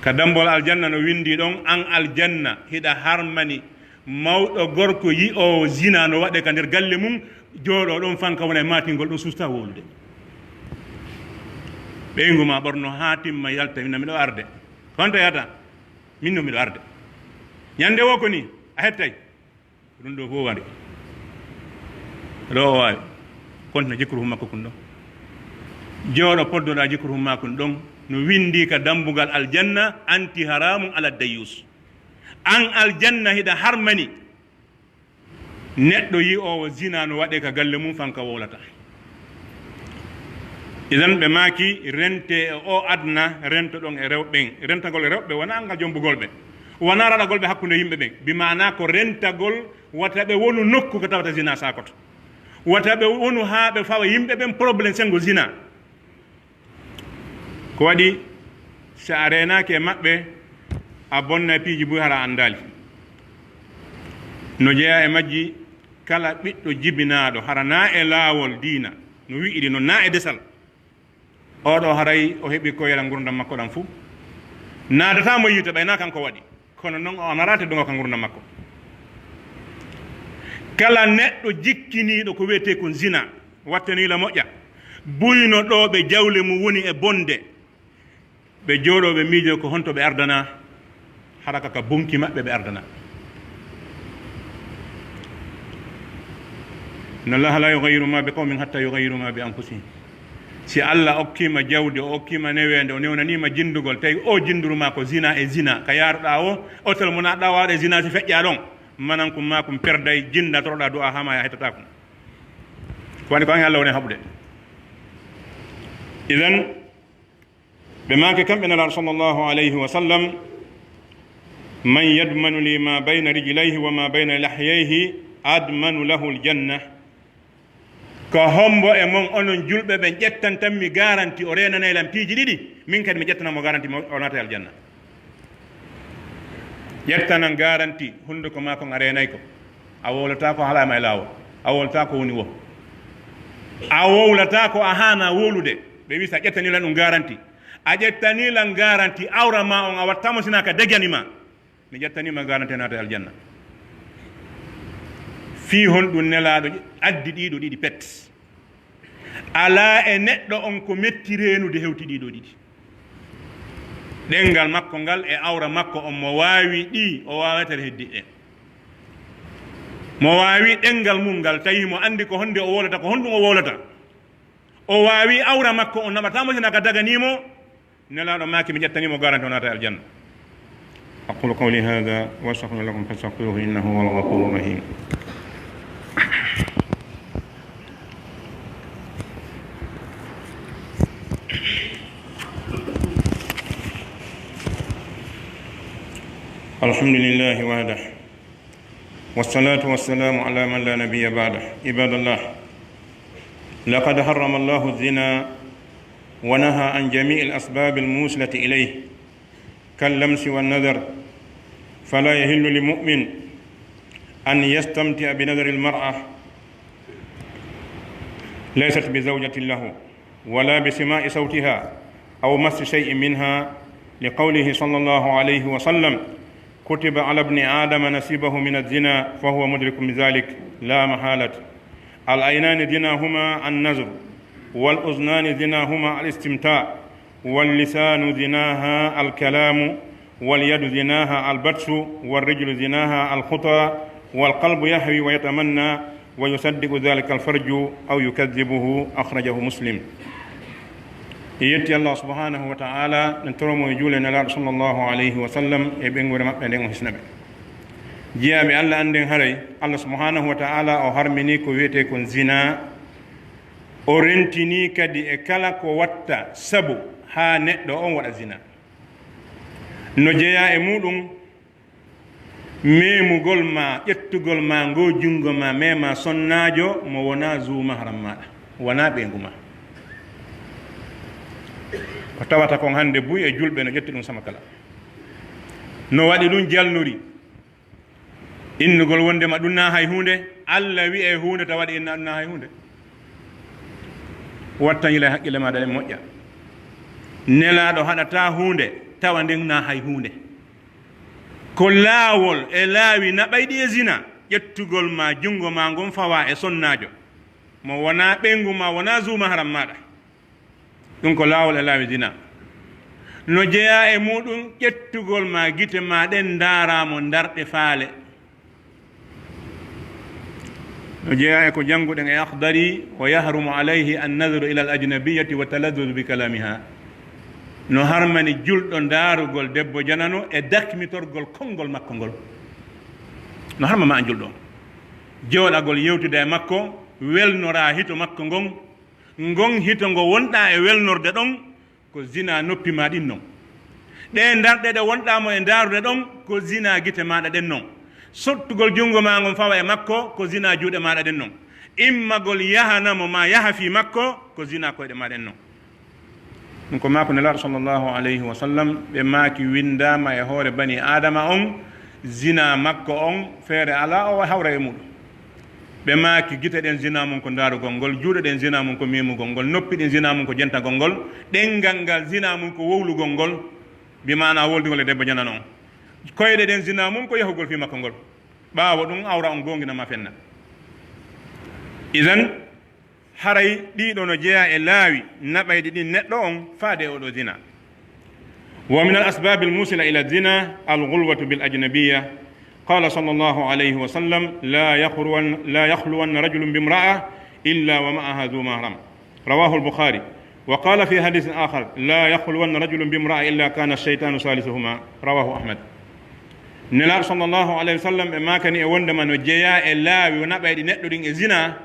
Ka dambugal aljanna no winndii ɗon, an aljanna hiɗa harmani mawɗo gorko yi'oowo zina no waɗe ka nder galle mun, jooɗo ɗon fanka wona e maatingol ɗon, susta wowlude. Ɓeyngu maa ɓorno haa timma, yalta, winna miɗo arde. Ko honto yahata? Min no miɗo arde. Ñande woo ko nii, a hettay. Ko ɗun ɗoo fow waɗi. Ɗoo o waawi. Kontina jikkuruhun makko kun ɗon. Jooɗo poddoɗaa jikkuruhun maa kun ɗon. No winndii ka dambugal aljanna, anti haramun ala dayus. An aljanna hiɗa harmani neɗɗo yi'oowo zina no waɗe ka galle mun fanka wowlata. Idan ɓe maaki, rentee e oo aduna, rentoɗon e rewɓe ɓen. Rentagol e rewɓe wonaa ngal jombugol ɓe. Wonaa raɗagol ɓe hakkunde yimɓe ɓen. Bi maanaa ko rentagol wata ɓe wonu nokku ka tawata zina saakoto. Wata ɓe wonu haa ɓe fawa yimɓe ɓen problème sengo zina. Ko waɗi, si a reenaaki e maɓɓe, a bonnay piiji buy hara a anndaali. No jeyaa e majji, kala ɓiɗɗo jibinaaɗo, hara naa e laawol diina, no wi'iri non, naa e desal. Oo ɗoo haray o heɓi koyral ngurndan makko ɗan fuu. Naadataa mo yiite ɓay naa kanko waɗi. Kono non o amaraate dungo ka ngurndan makko. Kala neɗɗo jikkiniiɗo ko wi'etee kon zina, wattanii la moƴƴa, buyno ɗoo ɓe jawle mun woni e bonde, ɓe jooɗoo ɓe miijoo ko honto ɓe ardanaa, hara ka ka bunki maɓɓe ɓe ardanaa. Inna Allaha la yughayyiru ma bi qawmin hatta yughayyiru ma bi anfusihim. Si Alla okkiima jawdi, o okkiima neweende, o newnaniima jindugol, tawi oo jinduru maa ko zina e zina, ka yaaruɗaa woo, otel mo naatɗaa waɗa e zina, si feƴƴaa ɗon, manan kun maa kun perday, jinda toroɗaa du'aa haa maayaa hettataa kun. Ko woni ko an e Alla woni haɓude. Idan, ɓe maaki kamɓe Nelaaɗo sallallahu alayhi wa sallam, "Man yadmanu li ma bayna rijlayhi wa ma bayna lahyayhi admanu lahu aljanna." Ko hombo e mon onon julɓe ɓen ƴettantammi garanti o reenanay lan piiji ɗiɗi, min kadi mi ƴettanan mo garanti mo o naata e aljanna. Ƴettanan garanti hunduko maa kon a reenay ko. A wowlataa ko halaama e laawol. A wowlataa ko woni woo. A wowlataa ko a haanaa wowlude. Ɓe wi'i si a ƴettanii lan ɗun garanti. A ƴettanii lan garanti awra maa on a wattaa mo sinaa ka dagani maa. Mi ƴettanii ma garanti naata e aljanna. Fii honɗun Nelaaɗo addi ɗiɗo ɗiɗi pet? Alaa e neɗɗo on ko metti reenude hewti ɗiɗo ɗiɗi. Ɗenngal makko ngal e awra makko on mo waawi ɗi, o waawatere heddi ɗen. Mo waawi ɗenngal mun ngal, tawi mo anndi ko honde o wowlata, ko honɗun o wowlata. O waawi awra makko on naɓataa mo sinaa ka daganii mo, Nelaaɗo maaki, mi ƴettanii mo garanti o naata e aljanna. أقول قولي هذا وأستغفر لكم فاستغفروه إنه هو الغفور الرحيم. الحمد لله وحده. والصلاة والسلام على من لا نبي بعده. عباد الله، لقد حرم الله الزنا ونهى عن جميع الأسباب الموصلة إليه كاللمس والنظر، فلا يحل لمؤمن أن يستمتع بنظر المرأة ليست بزوجة له، ولا بسماع صوتها أو مس شيء منها، لقوله صلى الله عليه وسلم: كتب على ابن آدم نصيبه من الزنا فهو مدرك بذلك لا محالة. العينان زناهما النظر، والأذنان زناهما الاستمتاع، واللسان زناها الكلام، واليد زناها البطش، والرجل زناها الخطى، والقلب يهوي ويتمنى، ويصدق ذلك الفرج أو يكذبه. أخرجه مسلم. En yetti Allah subhanahu wa ta'ala, en toromo e juule Nelaaɗo sallallahu alayhi wa sallam e ɓeynguure maɓɓe nden, o hisna ɓe. Jiyaaɓe Allah, annden haray Allah subhanahu wa ta'ala o harmini ko wi'etee kon zina, o rentini kadi e kala ko watta sabu haa neɗɗo on waɗa zina. No jeyaa e muuɗum memugol ma, ƴettugol ma ngoo junngo ma, mema sonnaajo mo wonaa zuu mahram maaɗa, wonaa ɓeyngu ma. Ko tawata kon hannde buy e julɓe no ƴetti ɗum sama kala. No waɗi ɗum jalnori. Innugol wondema ɗum na hay huunde, Alla wi'e huunde tawa waɗi inna ɗum na hay huunde. Wattañila e haqqille maaɗa ɗen moƴƴa. Nelaaɗo haɗata huunde tawa nden na hay huunde. Ko laawol e laawi naɓayɗi e zina, ƴettugol ma junngo ma ngon fawa e sonnaajo mo wonaa ɓeyngu ma, wonaa zuu mahram maaɗa. Ɗum ko laawol e laawi zina. No jeyaa e muuɗum ƴettugol ma gite ma ɗen ndaaraa mo ndarɗe faale. No jeyaa e ko jannguɗen e Akhdari: ويحرم عليه النظر إلى الأجنبية والتلذذ بكلامها. No harmani julɗo ndaarugol debbo janano e dakmitorgol konngol makko ngol. No harma ma an julɗo on. Jooɗagol yewtude e makko, welnoraa hito makko ngon, ngon hito ngo wonɗaa e welnorde ɗon, ko zina noppi maa ɗin non. Ɗee ndarɗe ɗe wonɗaa mo e ndaarude ɗon, ko zina gite maaɗa ɗen non. Sottugol junngo maa ngon fawa e makko, ko zina juuɗe maaɗa ɗen non. Immagol yahana mo maa yaha fii makko, ko zina koyɗe maa ɗen non. Ɗum ko maaku Nelaaɗo sallallahu alayhi wa sallam, ɓe maaki winndaama e hoore banii Aadama on, zina makko on, feere alaa o hawra e muuɗum. Ɓe maaki, gite ɗen zina mun ko ndaarugol ngol, juuɗe ɗen zina mun ko memugol ngol, noppi ɗin zina mun ko jentagol ngol, ɗenngal ngal zina mun ko wowlugol ngol, bi maanaa woldugol e debbo janano on. Koyɗe ɗen zina mun ko yahugol fii makko ngol. Ɓaawo ɗum, awra on goongina ma fenna. Idan, haray ɗiɗo no jeyaa e laawi naɓayɗi ɗin neɗɗo on faade e oɗo zina. ومن الأسباب الموصلة إلى الزنا الخلوة بالأجنبية. قال صلى الله عليه وسلم: لا يخلون، لا يخلون رجل بامرأة إلا ومعها ذو محرم. رواه البخاري. وقال في حديث آخر: لا يخلون رجل بامرأة إلا كان الشيطان ثالثهما. رواه أحمد. Nelaaɗo sallallahu alayhi wa sallam ɓe maakani e wondema no jeyaa e laawi naɓayɗi neɗɗo ɗin e zina,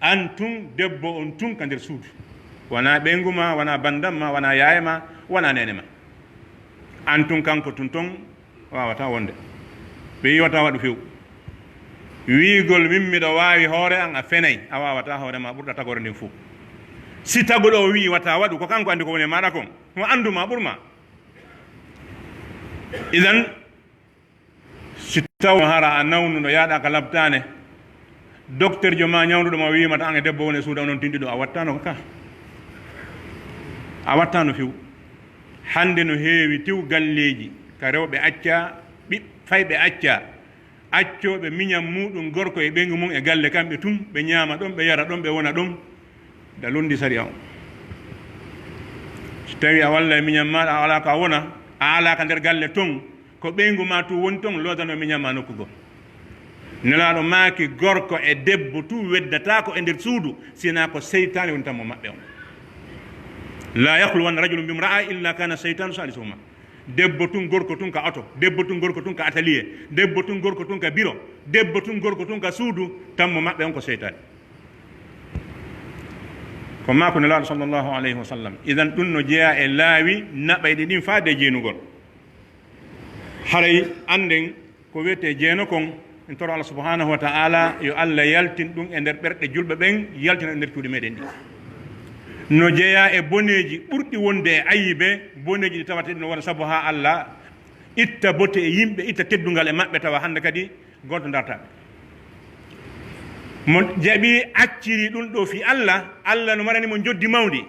an tun, debbo on tun ka nder suudu. Wanaa ɓeyngu ma, wanaa banndam ma, wanaa yaaya ma, wanaa neene ma. An tun kanko tun ton waawataa wonde. Ɓe yi'ataa waɗu few. Wi'ugol min miɗo waawi hoore an a fenay, a waawataa hoore ma ɓurɗa tagoore nden fow. Si taguɗo o wi'i wata waɗu, ko kanko anndi ko woni e maaɗa kon. Mo anndu ma ɓur ma. Idan, si taw hara a nawnuɗo, yaaɗa ka labtaane, dokterjo ma ñawnduɗo ma wi'imata an e debbo woni e suudu on tinɗuɗo, a wattaano ka ka. A wattaano few. Hannde no heewi tew galleeji ka rewɓe accaa, ɓiɓ-, fayɓe accaa, accooɓe miñan muuɗum gorko e ɓeyngu mum e galle kamɓe tun, ɓe ñaama ɗon, ɓe yara ɗon, ɓe wona ɗon, da lundi sariya on. Si tawi a walla e miñan maaɗa, a alaa ko a wona, a alaa ka nder galle ton, ko ɓeyngu maa tun woni ton, loodano miñan maa nokku goo. Nelaaɗo maaki, gorko e debbo tun weddataa ko e nder suudu, sinaa ko seytaane woni tammo maɓɓe on. لا يخلون رجل بامرأة إلا كان الشيطان ثالثهما. Debbo tun, gorko tun ka oto, debbo tun, gorko tun ka atelier, debbo tun, gorko tun ka biro, debbo tun, gorko tun ka suudu, tammo maɓɓe on ko seytaane. Ko maaku Nelaaɗo sallallahu alayhi wa sallam. Idan ɗum no jeyaa e laawi naɓayɗi ɗin faade e jeenugol. Haray annden ko wi'etee jeeno kon, en toro Allah subhanahu wa ta'ala yo Allah yaltin ɗum e nder ɓerɗe julɓe ɓen, yaltina ɗum nder cuuɗi meɗen ɗi. No jeyaa e boneeji ɓurɗi wonde e ayibe, boneeji ɗi tawata ɗi no wona sabu haa Allah itta bote e yimɓe, itta teddungal e maɓɓe, tawa hannde kadi gooto dartaa ɓe. Mo jaɓi acciri ɗum ɗoo fii Allah, Allah no marani mo njoddi mawndi.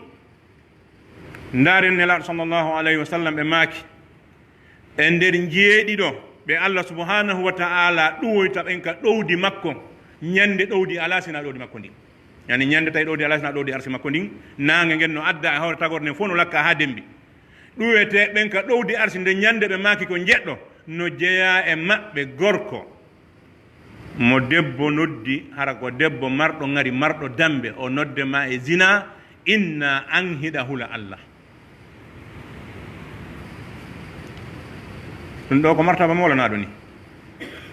Ndaaren Nelaaɗo sallallahu alayhi wa sallam, ɓe maaki, e nder njeeɗiɗo ɓe Allah subhanahu wa ta'ala ɗuwoyta ɓen ka ɗowdi makko, ñande ɗowdi alaa sina ɗowdi makko ndin. Yani ñande tawi ɗowdi alaa sina ɗowdi arsi makko ndin, naange ngen no adda e hoore tagorde nden fof no lakka haa dembi. Ɗuwetee ɓen ka ɗowdi arsi nden ñande ɓe maaki ko njeɗɗo, no jeyaa e maɓɓe gorko mo debbo noddi, hara ko debbo marɗo ŋari, marɗo dambe, o nodde ma e zina, inna an hiɗa hula Allah. Ɗum ɗo ko martaba mawlanaaɗo ni.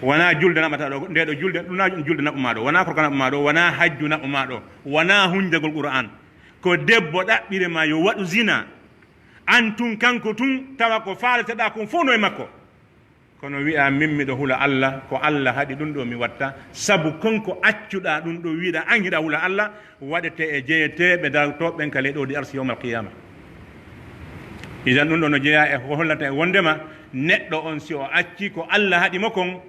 Wonaa julde naɓata ɗo, nde ɗo julde, ɗum na julde naɓu maa ɗo, wonaa korka naɓu maa ɗo, wonaa hajju naɓu maa ɗo, wonaa hunjagol Qur'an. Ko debbo ɗaɓɓire ma yo waɗu zina. An tun, kanko tun, tawa ko faaleteɗaa kon fof no e makko. Kono wi'a, "Min miɗo hula Allah, ko Allah haɗi ɗum ɗo mi watta." Sabu kon ko accuɗaa ɗum ɗo, wi'uɗaa an hiɗa hula Allah, waɗete e jeyeteeɓe darotooɓe ɓen ka ley ɗowdi arsi yawmal qiyama. Idan ɗum ɗo no jeyaa e ko hollata e wondema neɗɗo on, si o acci ko Allah haɗi mo kon,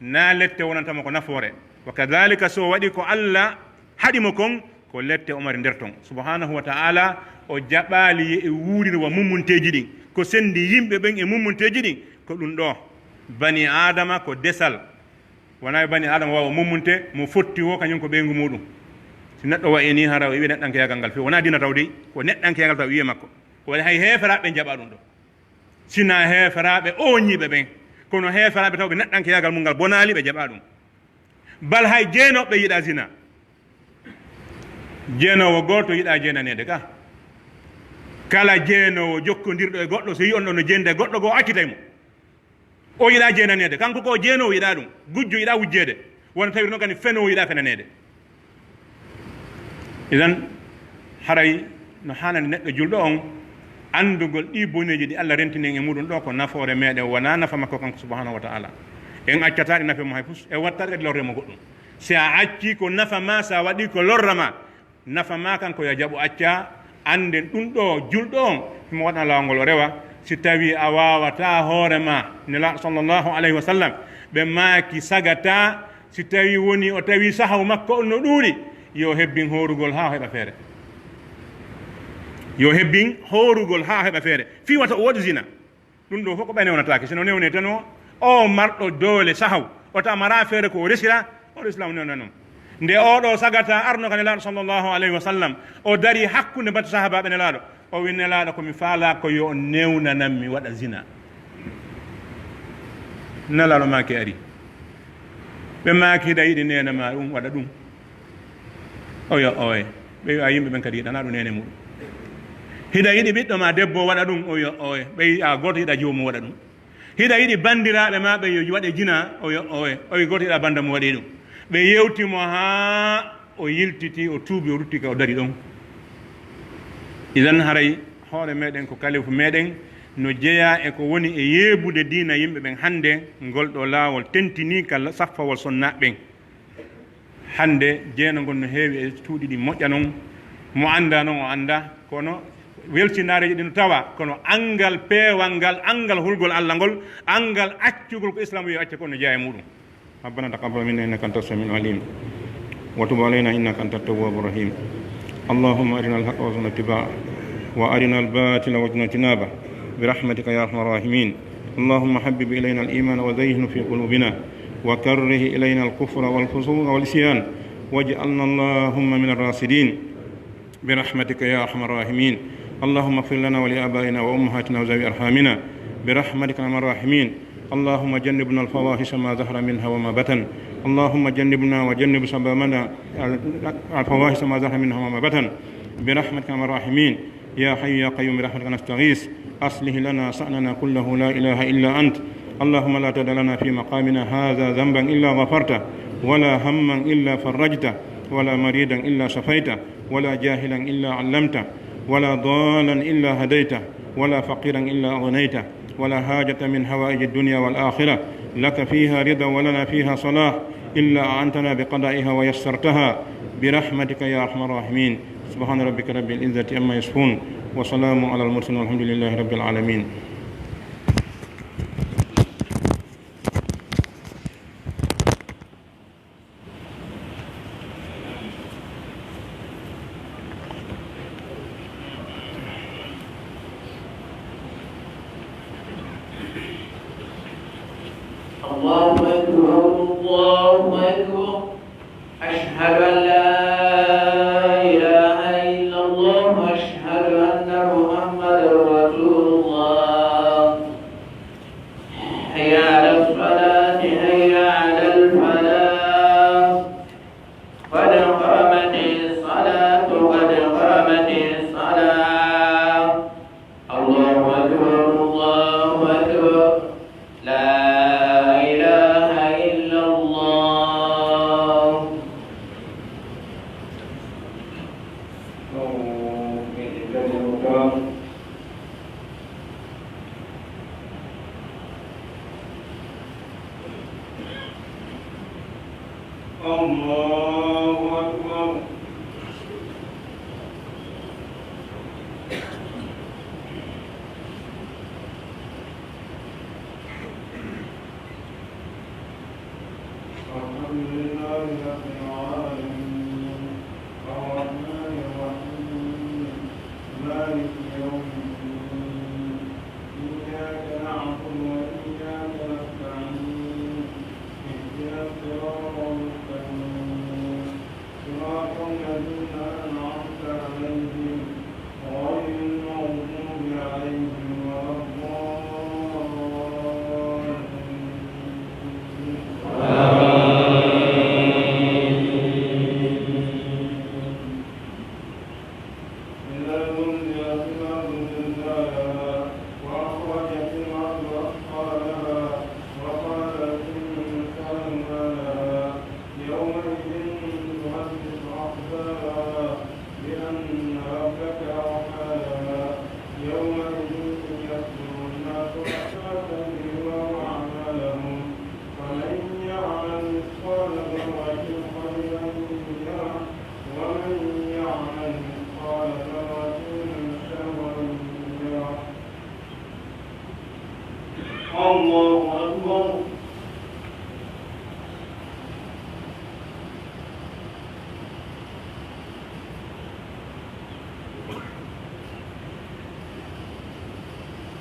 na lette wonanta mo ko nafoore. Wa kadhalika, so o waɗi ko Allah haɗi mo kon, ko lette o mari nder ton. Subhanahu wa ta'ala, o jaɓaali yo e wuurino wa mummunteeji ɗin. Ko sendi yimɓe ɓen e mummunteeji ɗin, ko ɗum ɗo. Bani Aadama ko desal. Wonaa bani Aadama waawa mummunte, mo fotti wo kañum ko ɓeyngu muɗum. Si neɗɗo wa'i ni, hara o iwi neɗɗankeyaagal ngal few. Wonaa diina taw dey, ko neɗɗankeyaagal taw iwi makko. Ko waɗi hay heeferaaɓe ɓen jaɓa ɗum ɗo. Sina heeferaaɓe ooñiiɓe ɓen, kono heeferaaɓe taw ɓe neɗɗankeyaagal mun ngal bonaali, ɓe jaɓa ɗum. Bal hay jeenooɓe yiɗa zina. Jeenoowo gooto yiɗa jeenaneede ka. Kala jeenoowo jokkondirɗo e goɗɗo, so yi'i on ɗon no jeenida e goɗɗo goo, accitay mo. O yiɗa jeenaneede. Kanko ko o jeenoowo yiɗa ɗum. Gujjo yiɗa wujjeede. Wona tawiri noon kadi fenoowo yiɗa fenaneede. Idan, haray no haanani neɗɗo julɗo on anndugol ɗii boneeji ɗi Allah rentini en e muɗum ɗo ko nafoore meɗen, wonaa nafa makko kanko subhanahu wa ta'ala. En accataa ɗi nafe mo hay fus, en wattataa kadi lorre mo goɗɗum. Si a accii ko nafa ma, si a waɗii ko lorra ma, nafa ma kanko yo jaɓu acca, annden ɗum ɗo julɗo on himo waɗana laawol ngol o rewa. Si tawii a waawataa hoore ma, Nelaaɗo sallallahu alayhi wa sallam, ɓe maaki sagataa, si tawii wonii o tawii sahaw makko on no ɗuuɗi, yo hebbin hoorugol haa o heɓa feere. Yo hebbin hoorugol haa o heɓa feere. Fii wata o waɗu zina. Ɗum ɗo fof ko ɓay newnataake. Si no newnetenoo, o marɗo doole sahaw, o tawa maraa feere ko o resira, o resira mo newnanon. Nde oo ɗoo sagataa arno ka Nelaaɗo sallallahu alayhi wa sallam, o darii hakkunde batu sahaabaaɓe Nelaaɗo, o wi'i, "Nelaaɗo, ko mi faalaa ko yo on newnanan mi waɗa zina." Nelaaɗo maaki ari. Ɓe maaki, "Hiɗa yiɗi neene maa ɗum waɗa ɗum?" O wi'a, "Ooye." Ɓe wi'a, "Yimɓe ɓen kadi yiɗanaa ɗum neene muɗum." "Hiɗa yiɗi ɓiɗɗo maa debbo waɗa ɗum?" O wi'a, "Ooye." Ɓe wi'a, "Gooto yiɗa joomu waɗa ɗum?" "Hiɗa yiɗi banndiraaɓe maa ɓe yo waɗe jinaa?" O wi'a, "Ooye." O wi'i, "Gooto yiɗa bannda mo waɗi ɗum?" Ɓe yewti mo haa o yiltiti, o tuubi, o rutti ka o dari ɗon. Idan haray hoore meɗen ko kalifu meɗen no jeyaa e ko woni e yeebude diina yimɓe ɓen hannde, ngol ɗoo laawol tentinii ka la-, saffawol sonnaaɓe ɓen. Hannde, jeena ngon no heewi e cuuɗi ɗi moƴƴa non. Mo anndaa non, o anndaa. Kono welsinaareeji ɗi no tawa, kono anngal peewal ngal, anngal hulgol Alla ngol, anngal accugol ko Islaamu yo acce kon no jeyaa e muɗum. ربنا تقبل منا إنك أنت السميع العليم، وتب علينا إنك أنت التواب الرحيم. اللهم أرنا الحق وارزقنا اتباعه، وأرنا الباطل وارزقنا اجتنابه، برحمتك يا أرحم الراحمين. اللهم حبب إلينا الإيمان وزينه في قلوبنا، وكره إلينا الكفر والفسوق والعصيان، واجعلنا اللهم من الراشدين، برحمتك يا أرحم الراحمين. اللهم اغفر لنا ولآبائنا وأمهاتنا وذوي أرحامنا، برحمتك يا أرحم الراحمين. اللهم جنبنا الفواحش ما ظهر منها وما بطن. اللهم جنبنا وجنب شبابنا الفواحش ما ظهر منها وما بطن، برحمتك يا أرحم الراحمين. يا حي يا قيوم برحمتك نستغيث، أصلح لنا شأننا كله لا إله إلا أنت. اللهم لا تدع لنا في مقامنا هذا ذنبا إلا غفرته، ولا هما إلا فرجته، ولا مريضا إلا شفيته، ولا جاهلا إلا علمته، ولا ضالا إلا هديته، ولا فقيرا إلا أغنيته، ولا حاجة من حوائج الدنيا والآخرة لك فيها رضا ولنا فيها صلاح إلا أعنتنا بقضائها ويسرتها برحمتك يا أرحم الراحمين. سبحان ربك رب العزة عما يصفون، وسلام على المرسلين، والحمد لله رب العالمين. الله أكبر، الله أكبر. أشهد أن لا إله إلا الله، أشهد أن محمدا رسول الله. حي على الصلاة، حي على الفلاح. قد قامت الصلاة، قد قامت الصلاة. الله أكبر، الله أكبر. لا إله إلا الله. الله أكبر. الحمد لله رب العالمين. الرحمن الرحيم. مالك يوم الدين. إياك نعبد وإياك نستعين. اهدنا الصراط المستقيم. صراط الذين أنعمت عليهم غير المغضوب عليهم ولا الضالين. آمين. إذا زلزلت الأرض زلزالها وأخرجت الأرض أثقالها وقال الإنسان ما لها يومئذ تحدث أخبارها بأن ربك أوحى لها يومئذ يصدر الناس أشتاتا ليروا أعمالهم فمن يعمل مثقال ذرة خيرا يره ومن يعمل مثقال ذرة شرا يره. الله أكبر.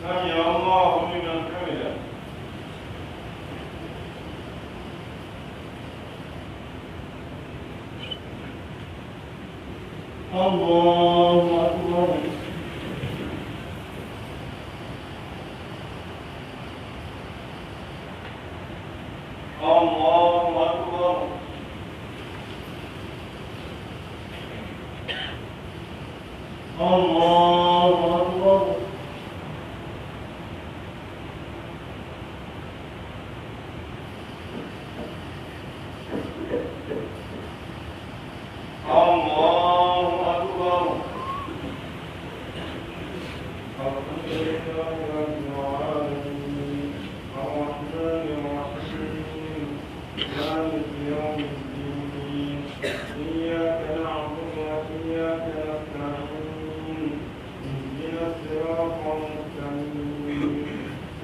سمع الله لمن حمده. الله أكبر. الله أكبر. الله أكبر. الله أكبر. الحمد لله رب العالمين. الرحمن الرحيم. مالك يوم الدين. إياك نعبد وإياك نستعين. اهدنا الصراط المستقيم.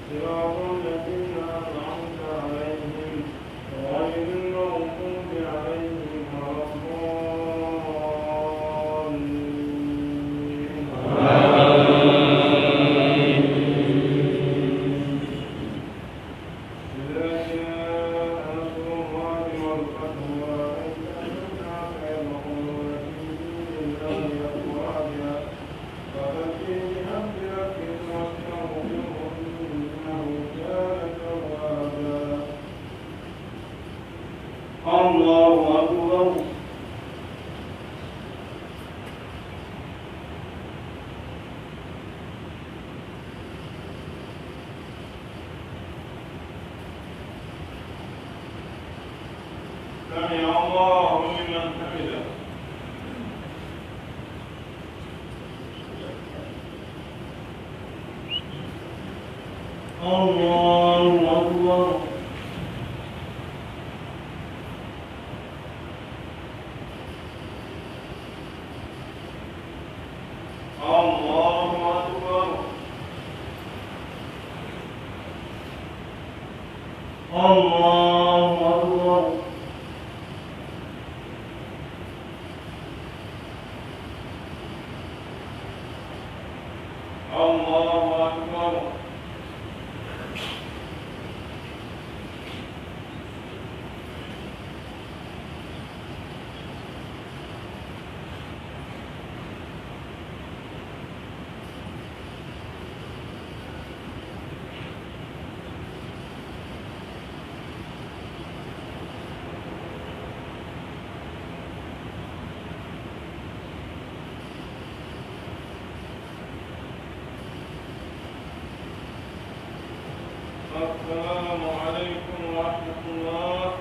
صراط الذين أنعمت عليهم غير المغضوب عليهم ولا الضالين. آمين. إذا جاء نصر الله والفتح ورأيت الناس يدخلون في دين الله أفواجا فسبح بحمد ربك واستغفره إنه كان توابا. الله أكبر. سمع الله لمن حمده. الله أكبر. الله أكبر. الله أكبر. الله أكبر. السلام عليكم ورحمة الله.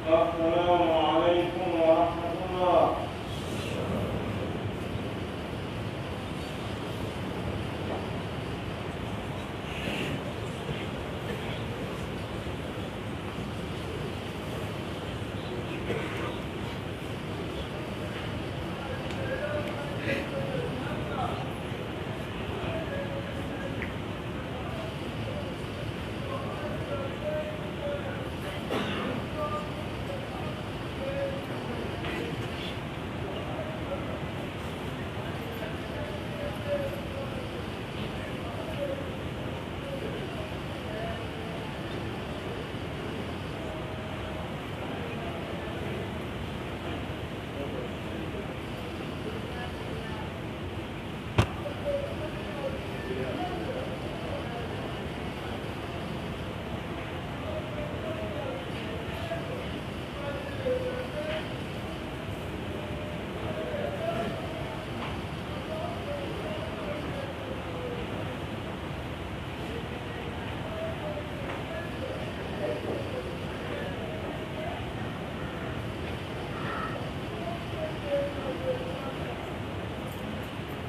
السلام عليكم ورحمة الله.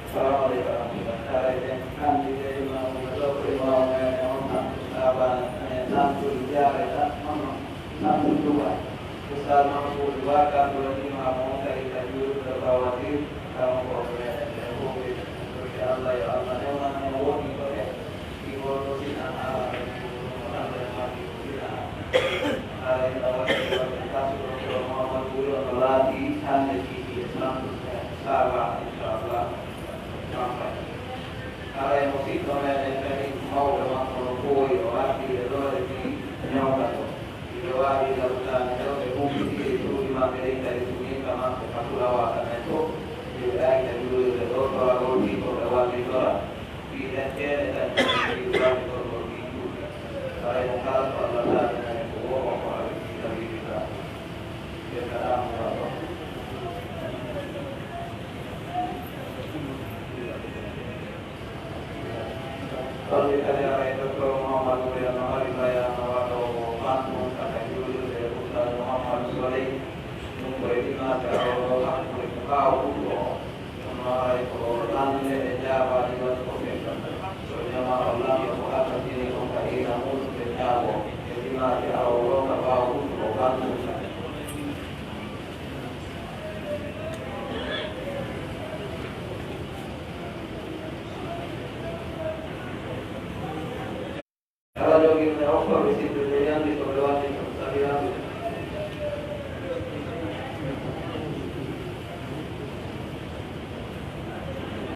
Salaamu aleykum wa rahmatullah. Haray en anndi e imaamu men ɗo ko imaamu men on Abdou Saabaan, en Abdou Jaare tan, hono Abdou Duba. Ustaz Mansour Ba, kanko woni imaamu on kadi ka juulirde Bawasir, kanko ko meɗen ɓe fof ɓe. Ko Allah, yo Allah newnan en wondiiɓe ɓe. Ɗi wonno sina haala ɓe ko Allah e maɓɓe ko sina. Haray ina waɗi waɗi kasuɗo ko Muhammadu Wuro no laatii hannde kiki e Samdu Saaba, inchallah. Haray musiɗɗo meɗen kadi, mawɓe makko no ɓooyi, o artii e doole fii ñawta ɗo. Hiɓe waawi labtaani ɗo, ɓe humpiti e cuuɗi maɓɓe ɗin kadi, sumiika maɓɓe ka fulawaaka men fof. Hiɓe ari ka juulirde ɗo, toragol fii ko ɓe wallitora fii ɗen keene kadi, fii wallitorgol fii cuuɗi. Haray mo kala ko Allah taarina en ko woo, o ko awi fii sabilillah. Ɓe kaɗaama waɗo. Salli kadi aray Docteur Mouhamadou Wuri no mari bayaanu waɗoowo Bantum ka juulirde Oustaz Mouhamadou Souley. Ɗum ko e dimanche arooɗo hakkunde ko ɓaawo huɗo o. Kono aray ko hannde ɓe jaabaani waɗi ko ɓe. So jama o lamɗo ko abbitini on ka ina muuɗum ɓe jaabo. E dimanche arooɗo ka ɓaawo huɗo o Bantum ka